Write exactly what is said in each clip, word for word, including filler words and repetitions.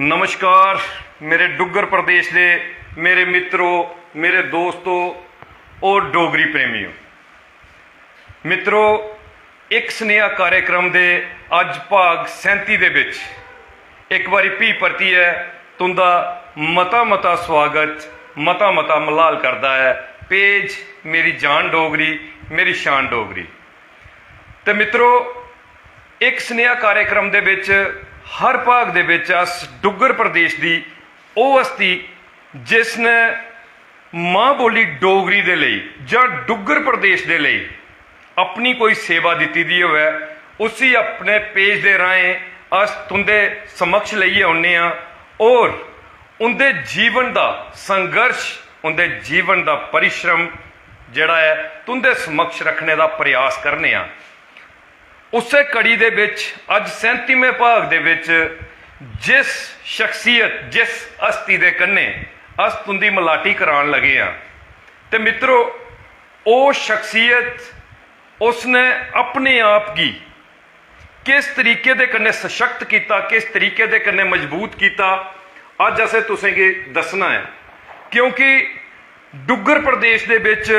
नमस्कार मेरे डुग्गर प्रदेश दे मेरे मित्रो, मेरे दोस्तो और डोगरी प्रेमियो। मित्रो, इक सनेहा कार्यक्रम दे अज्ज भाग सैंती दे बिच इक बारी फ्ही परतियै तुं'दा मता मता स्वागत, मता मता मलाल करदा ऐ पेज मेरी जान डोगरी, मेरी शान डोगरी। ते मित्रो, इक सनेहा कार्यक्रम दे बिच हर भाग दे बिच अस डुग्गर प्रदेश दी ओह् हस्ती जिसने मां बोली डोगरी दे लेई जां डुग्गर प्रदेश दे लेई अपनी कोई सेवा दित्ती दी होऐ, उसी अपने पेज दे राहें अस तुं'दे समक्ष लेइयै औन्ने आं और उं'दे जीवन दा संघर्ष, उं'दे जीवन दा परिश्रम जेह्ड़ा ऐ तुं'दे समक्ष रक्खने दा प्रयास करने आं। उस्सै कड़ी दे बिच अज्ज सैंतीमें भाग दे बिच जिस शख्सियत, जिस हस्ती दे कन्नै अस तुं'दी मलाटी करान लगे आं, ते मित्रो, ओह् शख्सियत, उसने अपने आप गी किस तरीके दे कन्नै सशक्त कीता, किस तरीके दे कन्नै मजबूत कीता, अज्ज असें तुसें गी दस्सना ऐ। क्योंकि डुग्गर प्रदेश दे बिच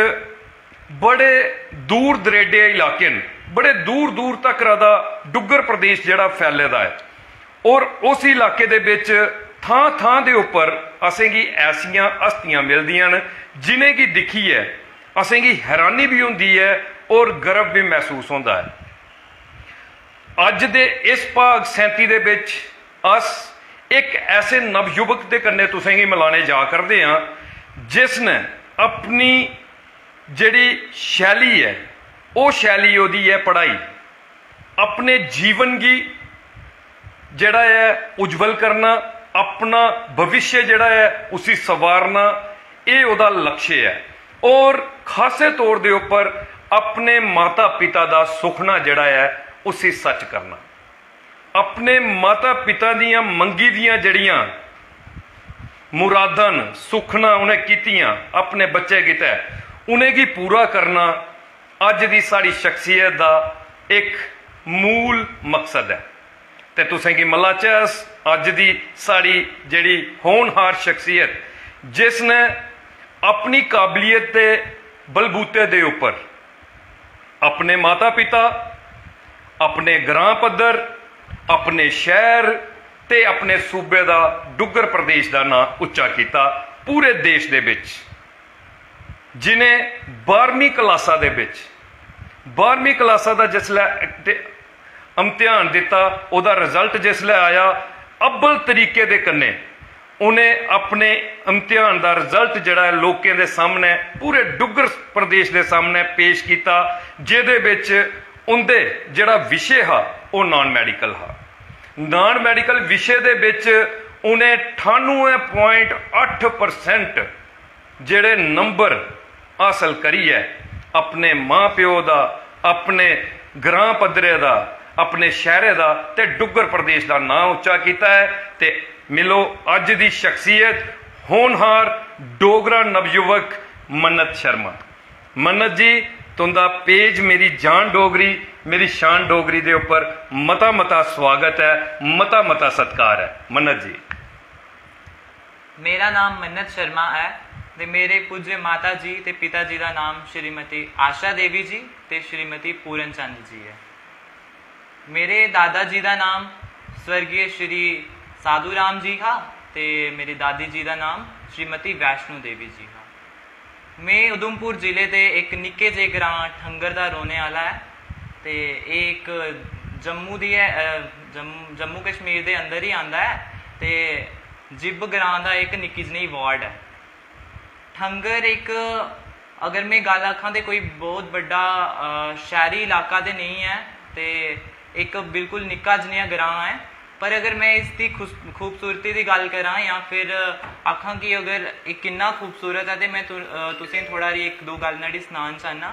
बड़े दूर दरेडे इलाके न, बड़े दूर दूर तक दा डुग्गर प्रदेश जेह्ड़ा फैले दा ऐ, और उस इलाके दे बिच थां थां दे उप्पर असेंगी ऐसियां हस्तियां मिलदियां न जिनेंगी दिक्खियै असेंगी हैरानी बी होंदी ऐ और गर्व बी मसूस होंदा ऐ। अज्ज दे इस भाग सैंती दे बिच अस इक ऐसे नवयुवक दे कन्नै तुसेंगी मिलाने जा करदे आं जिस ने अपनी जेह्ड़ी शैली ऐ, ओह् शैली ओह्दी ऐ पढ़ाई। अपने जीवन गी जेह्ड़ा ऐ उज्जवल करना, अपना भविष्य जेह्ड़ा ऐ उसी संवारना, एह् ओह्दा लक्ष्य ऐ। और खासे तौर दे उप्पर अपने माता पिता दा सुखना जेह्ड़ा ऐ उसी सच करना, अपने माता पिता दियां मंगी दियां जेह्ड़ियां मुरादां न, सुखना उ'नें कीतियां अपने बच्चे गितै, उ'नेंगी पूरा करना अज्ज दी साढ़ी शख्सियत दा इक मूल मकसद ऐ। ते तुसेंगी मलाचै अस अज्ज दी साढ़ी जेह्ड़ी होनहार शख्सियत, जिसने अपनी काबलियत दे बलबूते दे उप्पर अपने माता पिता, अपने ग्रां पद्धर, अपने शैह्र ते अपने सूबे दा, डुग्गर प्रदेश दा नांऽ उच्चा कीता पूरे देश दे बिच। जि'नें बाह्रमीं क्लासा दे बिच, बाह्रमीं क्लासा दा जिसलै ते इम्तिहान दित्ता, ओह्दा result जिसलै आया, अव्वल तरीके दे कन्नै उ'नें अपने इम्तिहान दा result जेह्ड़ा ऐ लोकें दे सामनै, पूरे डुग्गर प्रदेश दे सामनै पेश कीता, जेह्दे बिच उं'दे जेह्ड़ा विशे हा ओह् non medical हा। Non medical विशे दे बिच उ'नें ठानुऐ point अट्ठ percent जेह्ड़े नंबर हासल करियै अपने मां प्यो दा, अपने ग्रां पद्धरे दा, अपने शैह्रे दा ते डुग्गर प्रदेश दा नांऽ उच्चा कीता ऐ। ते मिलो अज्ज दी शख्सियत, होनहार डोगरा नवयुवक मन्नत शर्मा। मन्नत जी, तुं'दा पेज मेरी जान डोगरी, मेरी शान डोगरी दे उप्पर मता मता स्वागत ऐ, मता मता सत्कार ऐ। मन्नत जी। मेरा नाम मन्नत शर्मा ऐ ते मेरे पूज्य माता जी ते पिता जी दा नाम श्रीमती आशा देवी जी ते श्रीमती पूरन चंद जी ऐ। मेरे दादा जी दा नाम स्वर्गीय श्री साधु राम जी हा ते मेरी दादी जी दा नाम श्रीमती वैष्णो देवी जी हा। में उधमपुर जिले दे इक निक्के जे ग्रां ठंगर दा रौह्ने आह्ला ऐ ते एह् इक जम्मू दी ऐ, अ, जम्मू जम्मू कश्मीर दे अंदर ही आंदा ऐ ते जिब ग्रां दा इक निक्की जनेही वार्ड ऐ। ठंगर इक, अगर में गल्ल आखां ते कोई बहुत बड्डा, अ, शैह्री इलाका ते नेईं ऐ ते इक बिल्कुल निक्का जनेहा ग्रां ऐ, पर अगर में इसदी खुस- खूबसूरती दी गल्ल करां जां फिर आखां कि अगर एह् किन्ना खूबसूरत ऐ ते में तु- अ, तुसें गी थोह्ड़ा हारी इक दो गल्ल न्हाड़ी सनान चाह्न्नां।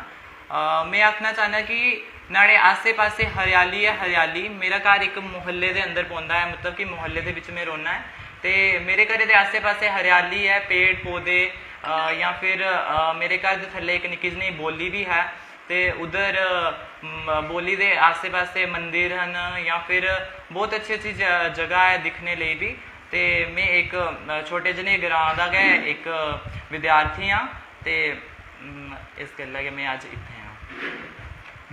अ, में आखना चाह्न्नां कि न्हाड़े आस्सै पास्सै हरियाली गै हरियाली। मेरा घर इक मोहल्ले दे अंदर पौंदा ऐ, मतलब कि मोहल्ले दे बिच्च में रौह्न्ना ऐ ते मेरे घरै दे आस्सै पास्सै हरियाली ऐ, पेड़ पौधे, अ, जां फिर, अ, मेरे घर दे थल्लै इक निक्की जनेही बौली बी ऐ ते उद्धर, अ, म- बौली दे आस्सै पास्सै मंदिर न जां फिर बहुत अच्छी अच्छी ज- जगह ऐ दिक्खने लेई बी। ते में इक अ, छोटे जनेह् ग्रां दा गै इक विद्यार्थी आं ते अम, इस गल्ला गै में अज्ज इत्थै आं।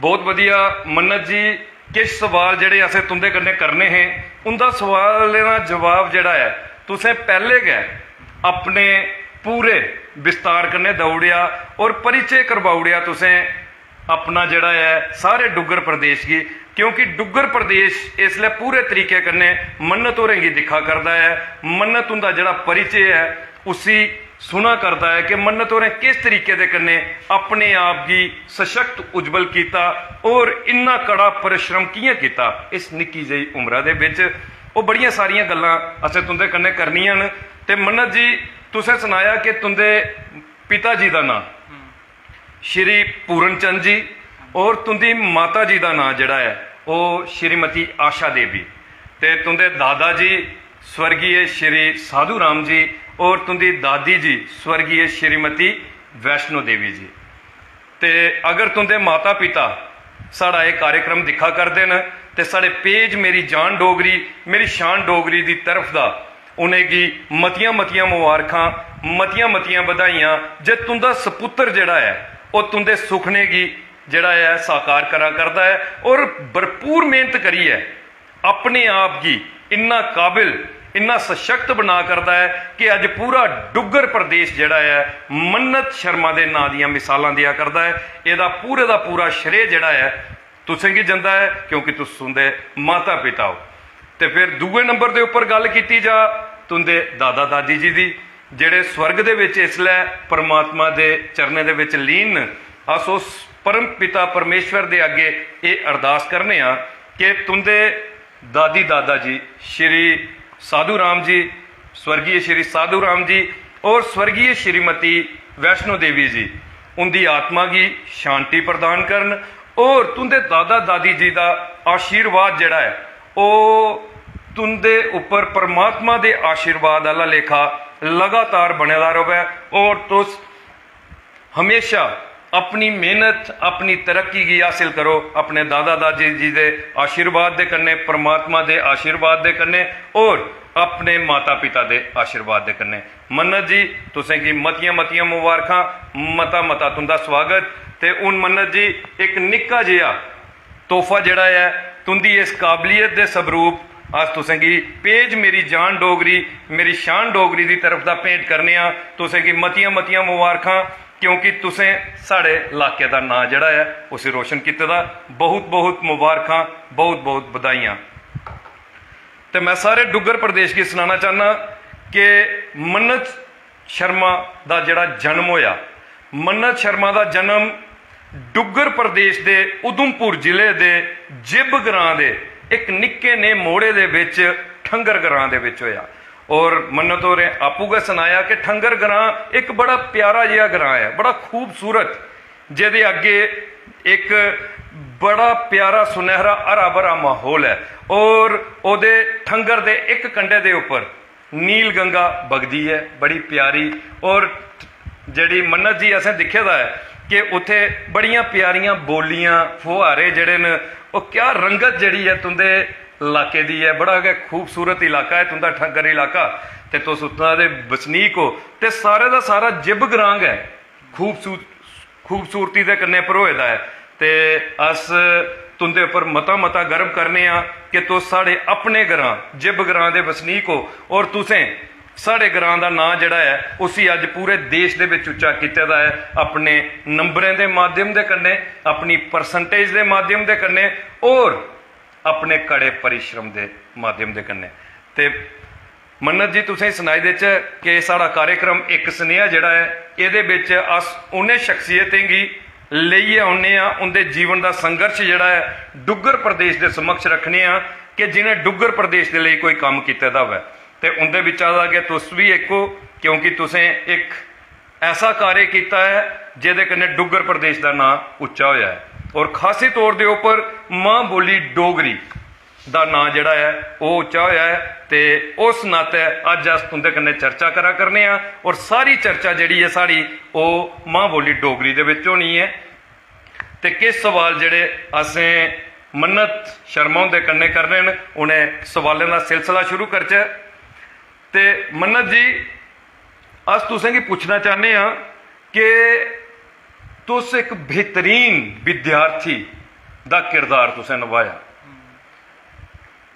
बहुत बधिया मन्नत जी। किश सवाल जेह्ड़े असें तुं'दे कन्नै करने हे, उं'दा सवालें दा जवाब जेह्ड़ा ऐ, तुसें पैह्ले गै अपने पूरे विस्तार कन्नै देई ओड़ेआ और परिचय करवाई ओड़ेआ तुसें अपना जेह्ड़ा ऐ सारे डुग्गर प्रदेश गी, क्योंकि डुग्गर प्रदेश इसलै पूरे तरीके कन्नै मन्नत होरें गी दिक्खा करदा ऐ। मन्नत हुंदा जेह्ड़ा परिचय ऐ, उसी सुना करदा ऐ कि मन्नत होरें किस तरीके दे कन्नै अपने आप गी सशक्त उज्जवल कीता और इन्ना कड़ा परिश्रम कि'यां कीता इस निक्की जेही उम्रा दे बिच। ओह् बड़ियां सारियां गल्लां असें तुं'दे कन्नै करनियां न। ते मन्नत जी, तुसें सनाया कि तुं'दे पिता जी दा नांऽ श्री पूरन चंद जी और तुं'दी माता जी दा नांऽ जेह्ड़ा ऐ, ओह् श्रीमती आशा देवी। ते तुं'दे दादा जी स्वर्गीय श्री साधु राम जी और तुं'दी दादी जी स्वर्गीय श्रीमती वैष्णो देवी जी। ते अगर तुं'दे माता पिता साढ़ा एह् कार्यक्रम दिक्खा करदे न, ते साढ़े पेज मेरी जान डोगरी, मेरी शान डोगरी दी तरफ दा उ'नेंगी मतियां मतियां मुबारखां, मतियां मतियां बधाइयां जे तुं'दा सपुत्तर जेह्ड़ा ऐ, ओह् तुं'दे सुखने गी जेह्ड़ा ऐ, साकार करा करदा ऐ और भरपूर मेह्नत करियै अपने आप गी इन्ना काबिल, इन्ना सशक्त बना करदा ऐ कि अज्ज पूरा डुग्गर प्रदेश जेह्ड़ा ऐ, मन्नत शर्मा दे नांऽ दियां मिसालां देआ करदा ऐ। एह्दा पूरे दा पूरा श्रेय जेह्ड़ा ऐ, तुसेंगी जंदा ऐ, क्योंकि तुस उं'दे माता पिता ओ। ते फिर दूए नंबर दे उप्पर गल्ल कीती जा तुं'दे दादा दादी जी दी, जेह्ड़े स्वर्ग दे बिच इसलै परमात्मा दे चरणें दे बिच लीन न। अस उस परम पिता परमेश्वर दे अग्गे एह् अरदास करने आं कि तुं'दे दादी दादा जी श्री साधु राम जी, स्वर्गीय श्री साधु राम जी और स्वर्गीय श्रीमती वैष्णो देवी जी उं'दी आत्मा गी शांति प्रदान करन और तुं'दे दादा दादी जी दा आशीर्वाद जेह्ड़ा ऐ, ओह् तुं'दे उप्पर परमात्मा दे आशीर्वाद आह्ला लेखा लगातार बने दा र'वै और तुस हमेशा अपनी मेहनत, अपनी तरक्की गी हासिल करो अपने दादा दादी जी दे आशीर्वाद दे कन्नै, परमात्मा दे आशीर्वाद दे कन्नै और अपने माता पिता दे आशीर्वाद दे कन्नै। मन्नत जी, तुसेंगी मतियां मतियां मुबारखां, मता मता तुं'दा स्वागत। ते हून मन्नत जी, इक निक्का जेहा तोहफा जेह्ड़ा ऐ, तुं'दी इस काबलियत दे सबरूप अस तुसेंगी पेज मेरी जान डोगरी, मेरी शान डोगरी दी तरफ दा भेंट करने आं। तुसेंगी मतियां मतियां मुबारखां, क्योंकि तुसें साढ़े लाके दा नांऽ जेह्ड़ा ऐ, उसी रोशन कीते दा। बहुत बहुत मुबारखां, बहुत बहुत बधाइयां। ते मैं सारे डुग्गर प्रदेश गी सनाना चाहना कि मन्नत शर्मा दा जेह्ड़ा जन्म होया, मन्नत शर्मा दा जन्म डुग्गर प्रदेश दे उधमपुर जिले दे जिब ग्रां दे इक निक्के नेह् मोड़े दे बिच ठंगर ग्रां दे बिच होया। और मन्नत होरें आपूं गै सनाया कि ठंगर ग्रां इक बड़ा प्यारा जेहा ग्रां ऐ, बड़ा खूबसूरत, जेह्दे अग्गे इक बड़ा प्यारा सुनहरा हरा भरा माहौल ऐ और ओह्दे ठंगर दे इक कंढे दे उप्पर नील गंगा बगदी ऐ, बड़ी प्यारी। और जेह्ड़ी मन्नत जी असें दिक्खे दा ऐ कि उत्थै बड़ियां प्यारियां बौलियां, फुहारे जेह्ड़े न, ओह् क्या रंगत जेह्ड़ी ऐ तुं'दे लाके दी ऐ। बड़ा गै खूबसूरत इलाका ऐ तुं'दा ठंगर इलाका, ते तुस उत्थां दे बसनीक ओ। ते सारे दा सारा जिब ग्रां गै खूबसूर खूबसूरती दे कन्नै भरोए दा ऐ। ते अस तुं'दे उप्पर मता मता गर्व करने आं कि तुस साढ़े अपने ग्रां, जिब ग्रां दे बसनीक ओ और तुसें साढ़े ग्रां दा नांऽ जेह्ड़ा ऐ, उसी अज्ज पूरे देश दे बिच उच्चा कीते दा ऐ, अपने नंबरें दे माध्यम दे कन्नै, अपनी परसेंटेज दे माध्यम दे कन्नै और अपने कड़े परिश्रम दे माध्यम दे कन्नै। ते मन्नत जी, तुसें सनाई देचै कि साढ़ा कार्यक्रम इक सनेहा जेह्ड़ा ऐ, एह्दे बिच अस उ'नें शख्सियतें गी लेइयै औन्ने आं, उं'दे जीवन दा संघर्ष जेह्ड़ा ऐ, डुग्गर प्रदेश दे समक्ष रक्खने आं कि जि'नें डुग्गर प्रदेश दे लेई कोई कम्म कीते दा होऐ। ते उं'दे बिच्चा दा गै तुस बी इक ओ, क्योंकि तुसें इक ऐसा कार्य कीता ऐ जेह्दे कन्नै डुग्गर प्रदेश दा नांऽ उच्चा होया ऐ। और खासी तौर दे उप्पर मां बोली डोगरी दा नांऽ जेह्ड़ा ऐ, ओह् उच्चा होया ऐ। ते उस नातै अज्ज अस तुं'दे कन्नै चर्चा करा करने आं और सारी चर्चा जेह्ड़ी ऐ साढ़ी, ओह् मां बोली डोगरी दे बिच होनी ऐ। ते किश सवाल जेह्ड़े असें मन्नत शर्मा हुंदे कन्नै करने न, उ'नें सवालें दा सिलसिला शुरू करचै। ते मन्नत जी, अस तुसेंगी पुच्छना चाह्न्ने आं कि तुस इक बेहतरीन विद्यार्थी दा किरदार तुसें नभाया,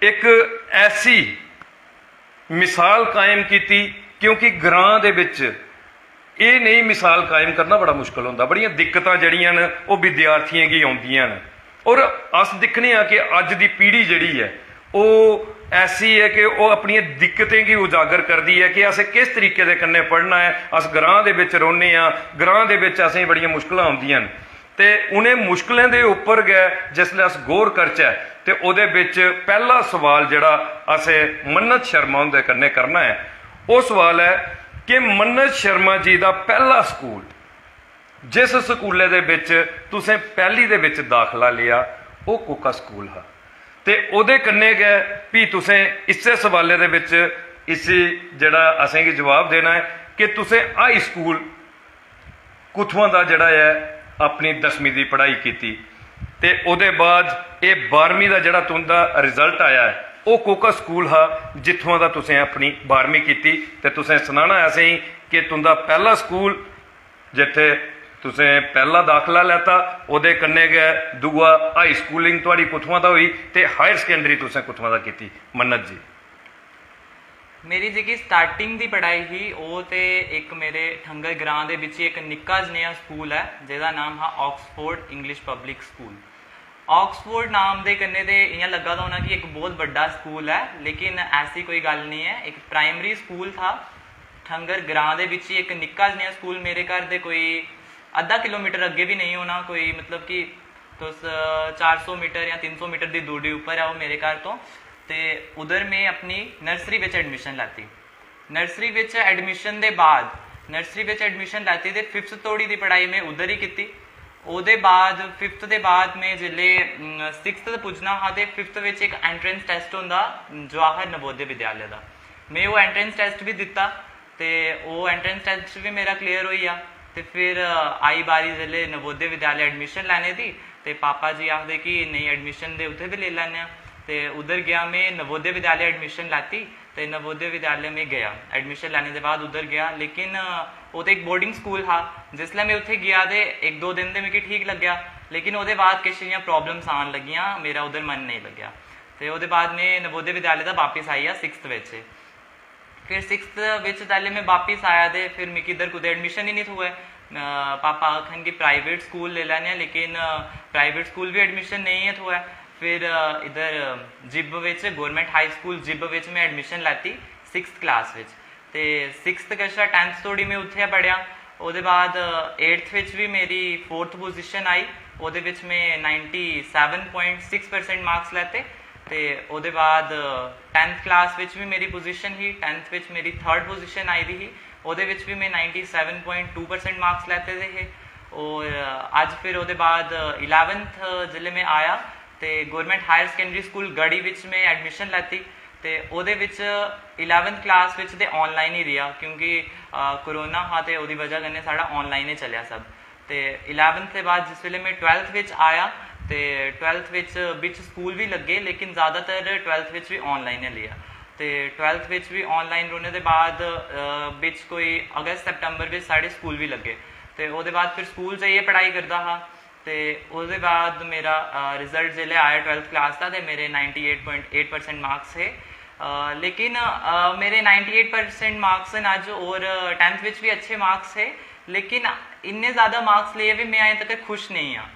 इक ऐसी मिसाल कायम कीती, क्योंकि ग्रां दे बिच एह् नेही मिसाल कायम करना बड़ा मुश्कल होंदा। बड़ियां दिक्कतां जेह्ड़ियां न, ओह् विद्यार्थियें गी औंदियां न। और अस दिक्खने आं कि अज्ज दी पीढ़ी जेह्ड़ी ऐ, ओह् ऐसी ऐ कि ओह् अपनियें दिक्कतें गी उजागर करदी ऐ कि असें किस तरीके दे कन्नै पढ़ना ऐ। अस ग्रां दे बिच रौह्ने आं, ग्रां दे बिच असेंगी बड़ियां मुश्कलां औंदियां न, ते उ'नें मुश्कलें दे उप्पर गै जिसलै अस गौर करचै, ते ओह्दे बिच पैह्ला सवाल जेह्ड़ा असें मन्नत शर्मा हुंदे कन्नै करना ऐ, ओह् सवाल ऐ कि मन्नत शर्मा जी दा पैह्ला स्कूल, जिस स्कूलै दे बिच तुसें पैह्ली दे बिच दाखला लेआ, ओह् कोह्का स्कूल हा? ते ओह्दे कन्नै गै फ्ही तुसें इस्सै सवालै दे बिच इसी जेह्ड़ा असेंगी जवाब देना ऐ कि तुसें हाई स्कूल कुत्थुआं दा जेह्ड़ा ऐ अपनी दसमीं दी पढ़ाई कीती, ते ओह्दे बाद एह् बारहमीं दा जेह्ड़ा तुं'दा रिजल्ट आया ऐ, ओह् कोह्का स्कूल हा जित्थुआं दा तुसें अपनी बारहमीं कीती? ते तुसें सनाना ऐ असेंगी कि तुं'दा पैह्ला स्कूल जित्थै तुसें पैह्ला दाखला लैता, ओह्दे कन्नै गै दूआ हाई स्कूलिंग थुआढ़ी कुत्थुआं दा होई ते हायर सकैंडरी तुसें कुत्थुआं दा कीती, मन्नत जी? मेरी जेह्की स्टार्टिंग दी पढ़ाई ही, ओह् ते इक मेरे ठंगर ग्रां दे बिच ही इक निक्का जनेहा स्कूल ऐ, जेह्दा नाम हा Oxford English public school. Oxford नाम दे कन्नै ते इ'यां लग्गा दा होना कि इक बहुत बड्डा स्कूल ऐ, लेकिन ऐसी कोई गल्ल निं ऐ। इक प्राइमरी स्कूल था ठंगर ग्रां दे बिच ही, इक निक्का जनेहा स्कूल, मेरे घर दे कोई अद्धा किलोमीटर अग्गें बी नेईं होना, कोई मतलब कि तुस चार सौ मीटर जां तिन्न सौ मीटर दी दूरी उप्पर ऐ ओह् मेरे घर तो। ते उद्धर में अपनी नर्सरी बिच एडमिशन लैती। नर्सरी बिच एडमिशन दे बाद, नर्सरी बिच एडमिशन लैती ते फिफ्थ धोड़ी दी पढ़ाई में उद्धर ही कीती। ओह्दे बाद, फिफ्थ दे बाद में जिसलै सिक्स्थ पुज्जना हा ते फिफ्थ बिच इक एंट्रेंस टैस्ट होंदा जवाहर नवोदय विद्यालय दा, में ओह् एंट्रेंस टैस्ट बी दित्ता ते ओह् एंट्रेंस टैस्ट बी मेरा क्लियर होई गेआ। ते फिर आई बारी जिसलै नवोदय विद्यालय एडमिशन लैने दी, ते पापा जी आखदे कि नेईं, एडमिशन ते उत्थै बी लेई लैन्ने आं। ते उद्धर गेआ में, नवोदय विद्यालय एडमिशन लैती ते नवोदय विद्यालय में गेआ। एडमिशन लैने दे बाद उद्धर गेआ, लेकिन ओह् ते इक बोर्डिंग स्कूल हा। जिसलै में उत्थै गेआ ते इक दो दिन ते मिगी ठीक लग्गेआ, लेकिन ओह्दे बाद किश इ'यां प्रॉब्लम्स आन लगियां, मेरा उद्धर मन नेईं लग्गेआ। ते ओह्दे बाद में नवोदय विद्यालय दा बापस आई गेआ सिक्स्थ बिच। फिर सिक्स्थ बिच जिसलै में बापस आया ते फिर मिगी इद्धर कुतै एडमिशन ही निं थ्होऐ। पापा आखन कि प्राइवेट स्कूल लेई लैन्ने आं, लेकिन प्राइवेट स्कूल बी एडमिशन नेईं गै थ्होऐ। फिर इद्धर जिब बिच, गौरमेंट हाई स्कूल जिब बिच में एडमिशन लैती सिक्स्थ क्लास बिच। ते सिक्स्थ कशा टैंथ धोड़ी में उत्थै गै पढ़ेआ। ओह्दे बाद एट्थ बिच बी मेरी फोर्थ पोजीशन आई, ओह्दे बिच में ninety seven point six percent marks लैते। ते ओह्दे बाद टैंथ क्लास बिच बी मेरी पोजीशन ही, टैंथ बिच मेरी थर्ड पोजीशन आई दी ही, ओह्दे बिच बी में ninety seven point two percent marks लैते दे हे। और अज्ज फिर ओह्दे बाद इलैवंथ जिसलै में आया ते गौरमेंट हायर सकैंडरी स्कूल गढ़ी बिच में एडमिशन लैती। ते ओह्दे बिच इलैवंथ क्लास बिच ते आनलाइन ही रेहा, क्योंकि कोरोना हा ते ओह्दी बजह कन्नै साढ़ा आनलाइन गै चलेआ सब। ते इलैवंथ दे बाद जिस बेल्लै में टवैल्थ बिच आया, ते टवैल्थ बिच बिच स्कूल बी लग्गे, लेकिन ज़्यादातर टवैल्थ बिच बी आनलाइन गै लेआ। ते टवैल्थ बिच बी आनलाइन रौह्ने दे बाद बिच कोई अगस्त सितंबर बिच साढ़े स्कूल बी लग्गे। ते ओह्दे बाद फिर स्कूल जाइयै पढ़ाई करदा हा। ते ओह्दे बाद मेरा रिजल्ट जिसलै आया टवैल्थ क्लास दा, ते मेरे ninety eight point eight percent marks हे। लेकिन मेरे नाइंटी एट परसेंट मार्क्स न अज्ज, और टैंथ बिच बी अच्छे मार्क्स हे, लेकिन इन्ने ज़्यादा मार्क्स लेइयै बी में अजें तक खुश नेईं आं।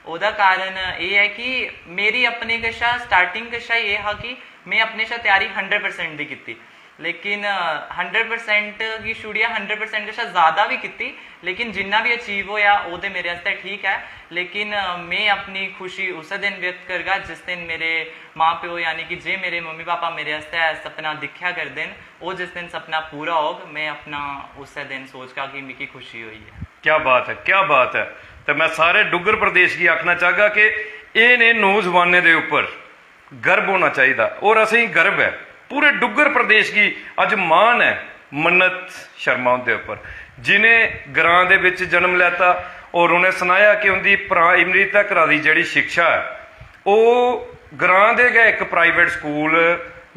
ओह्दा कारण एह् ऐ कि मेरी अपने कशा, स्टार्टिंग कशा एह् हा कि में अपने शा त्यारी हंड्रेड परसेंट दी कीती, लेकिन हंड्रेड परसेंट गी छुड़ियै हंड्रेड परसेंट कशा ज़्यादा बी कीती, लेकिन जिन्ना बी अचीव होएआ ओह् ते मेरे आस्तै ठीक ऐ। लेकिन में अपनी खुशी उस्सै दिन व्यक्त करगा जिस दिन मेरे मां प्यो, यानी कि जे मेरे मम्मी पापा मेरे आस्तै सपना दिक्खेआ करदे न, ओह् जिस दिन सपना पूरा होग, में अपना उस्सै दिन सोचगा कि मिगी खुशी होई ऐ। क्या बात ऐ, क्या बात ऐ। ते में सारे डुग्गर प्रदेश गी आखना चाहगा कि एह् नेह् नौजवानें दे उप्पर गर्व होना चाहिदा, और असेंगी गर्व ऐ, पूरे डुग्गर प्रदेश गी अज्ज मान ऐ मन्नत शर्मा हुंदे उप्पर, जिनें ग्रां दे बिच जन्म लैता। और उनें सनाया कि उंदी प्राइमरी तकरा दी जेह्ड़ी शिक्षा ऐ, ओह् ग्रां दे गै इक प्राइवेट स्कूल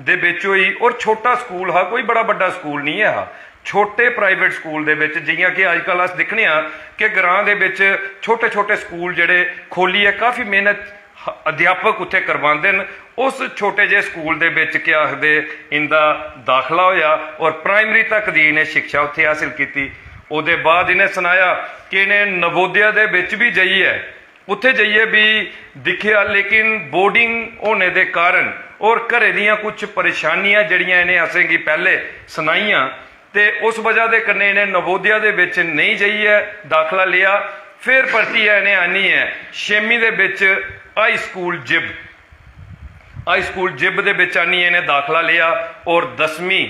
दे बिच होई, और छोटा स्कूल हा, कोई बड़ा बड्डा स्कूल नहीं ऐ हा। छोटे प्राइवेट स्कूल दे बिच, जियां कि अजकल अस दिक्खने आं कि ग्रां दे बिच छोटे छोटे स्कूल जेह्ड़े खोलियै काफी मेहनत ह-, अध्यापक उत्थै करवांदे न। उस छोटे जे स्कूल दे बिच केह् आखदे, इंदा दाखला होया और प्राइमरी तक दी इ'नें शिक्षा उत्थै हासिल कीती। ओह्दे बाद इ'नें सनाया कि इ'नें नवोदया दे बिच बी जाइयै, उत्थै जाइयै बी दिक्खेआ, लेकिन बोर्डिंग होने दे कारण और घरै दियां कुछ परेशानियां जेह्ड़ियां इ'नें असेंगी पैह्ले सनाइयां, ते उस वजह दे कन्नै इ'नें नवोदया दे बिच नेईं जाइयै दाखला लेआ। फिर परतियै इ'नें आनियै छेमीं दे बिच हाई स्कूल जिब, हाई स्कूल जिब दे बिच आनियै इ'नें दाखला लेआ और दसमीं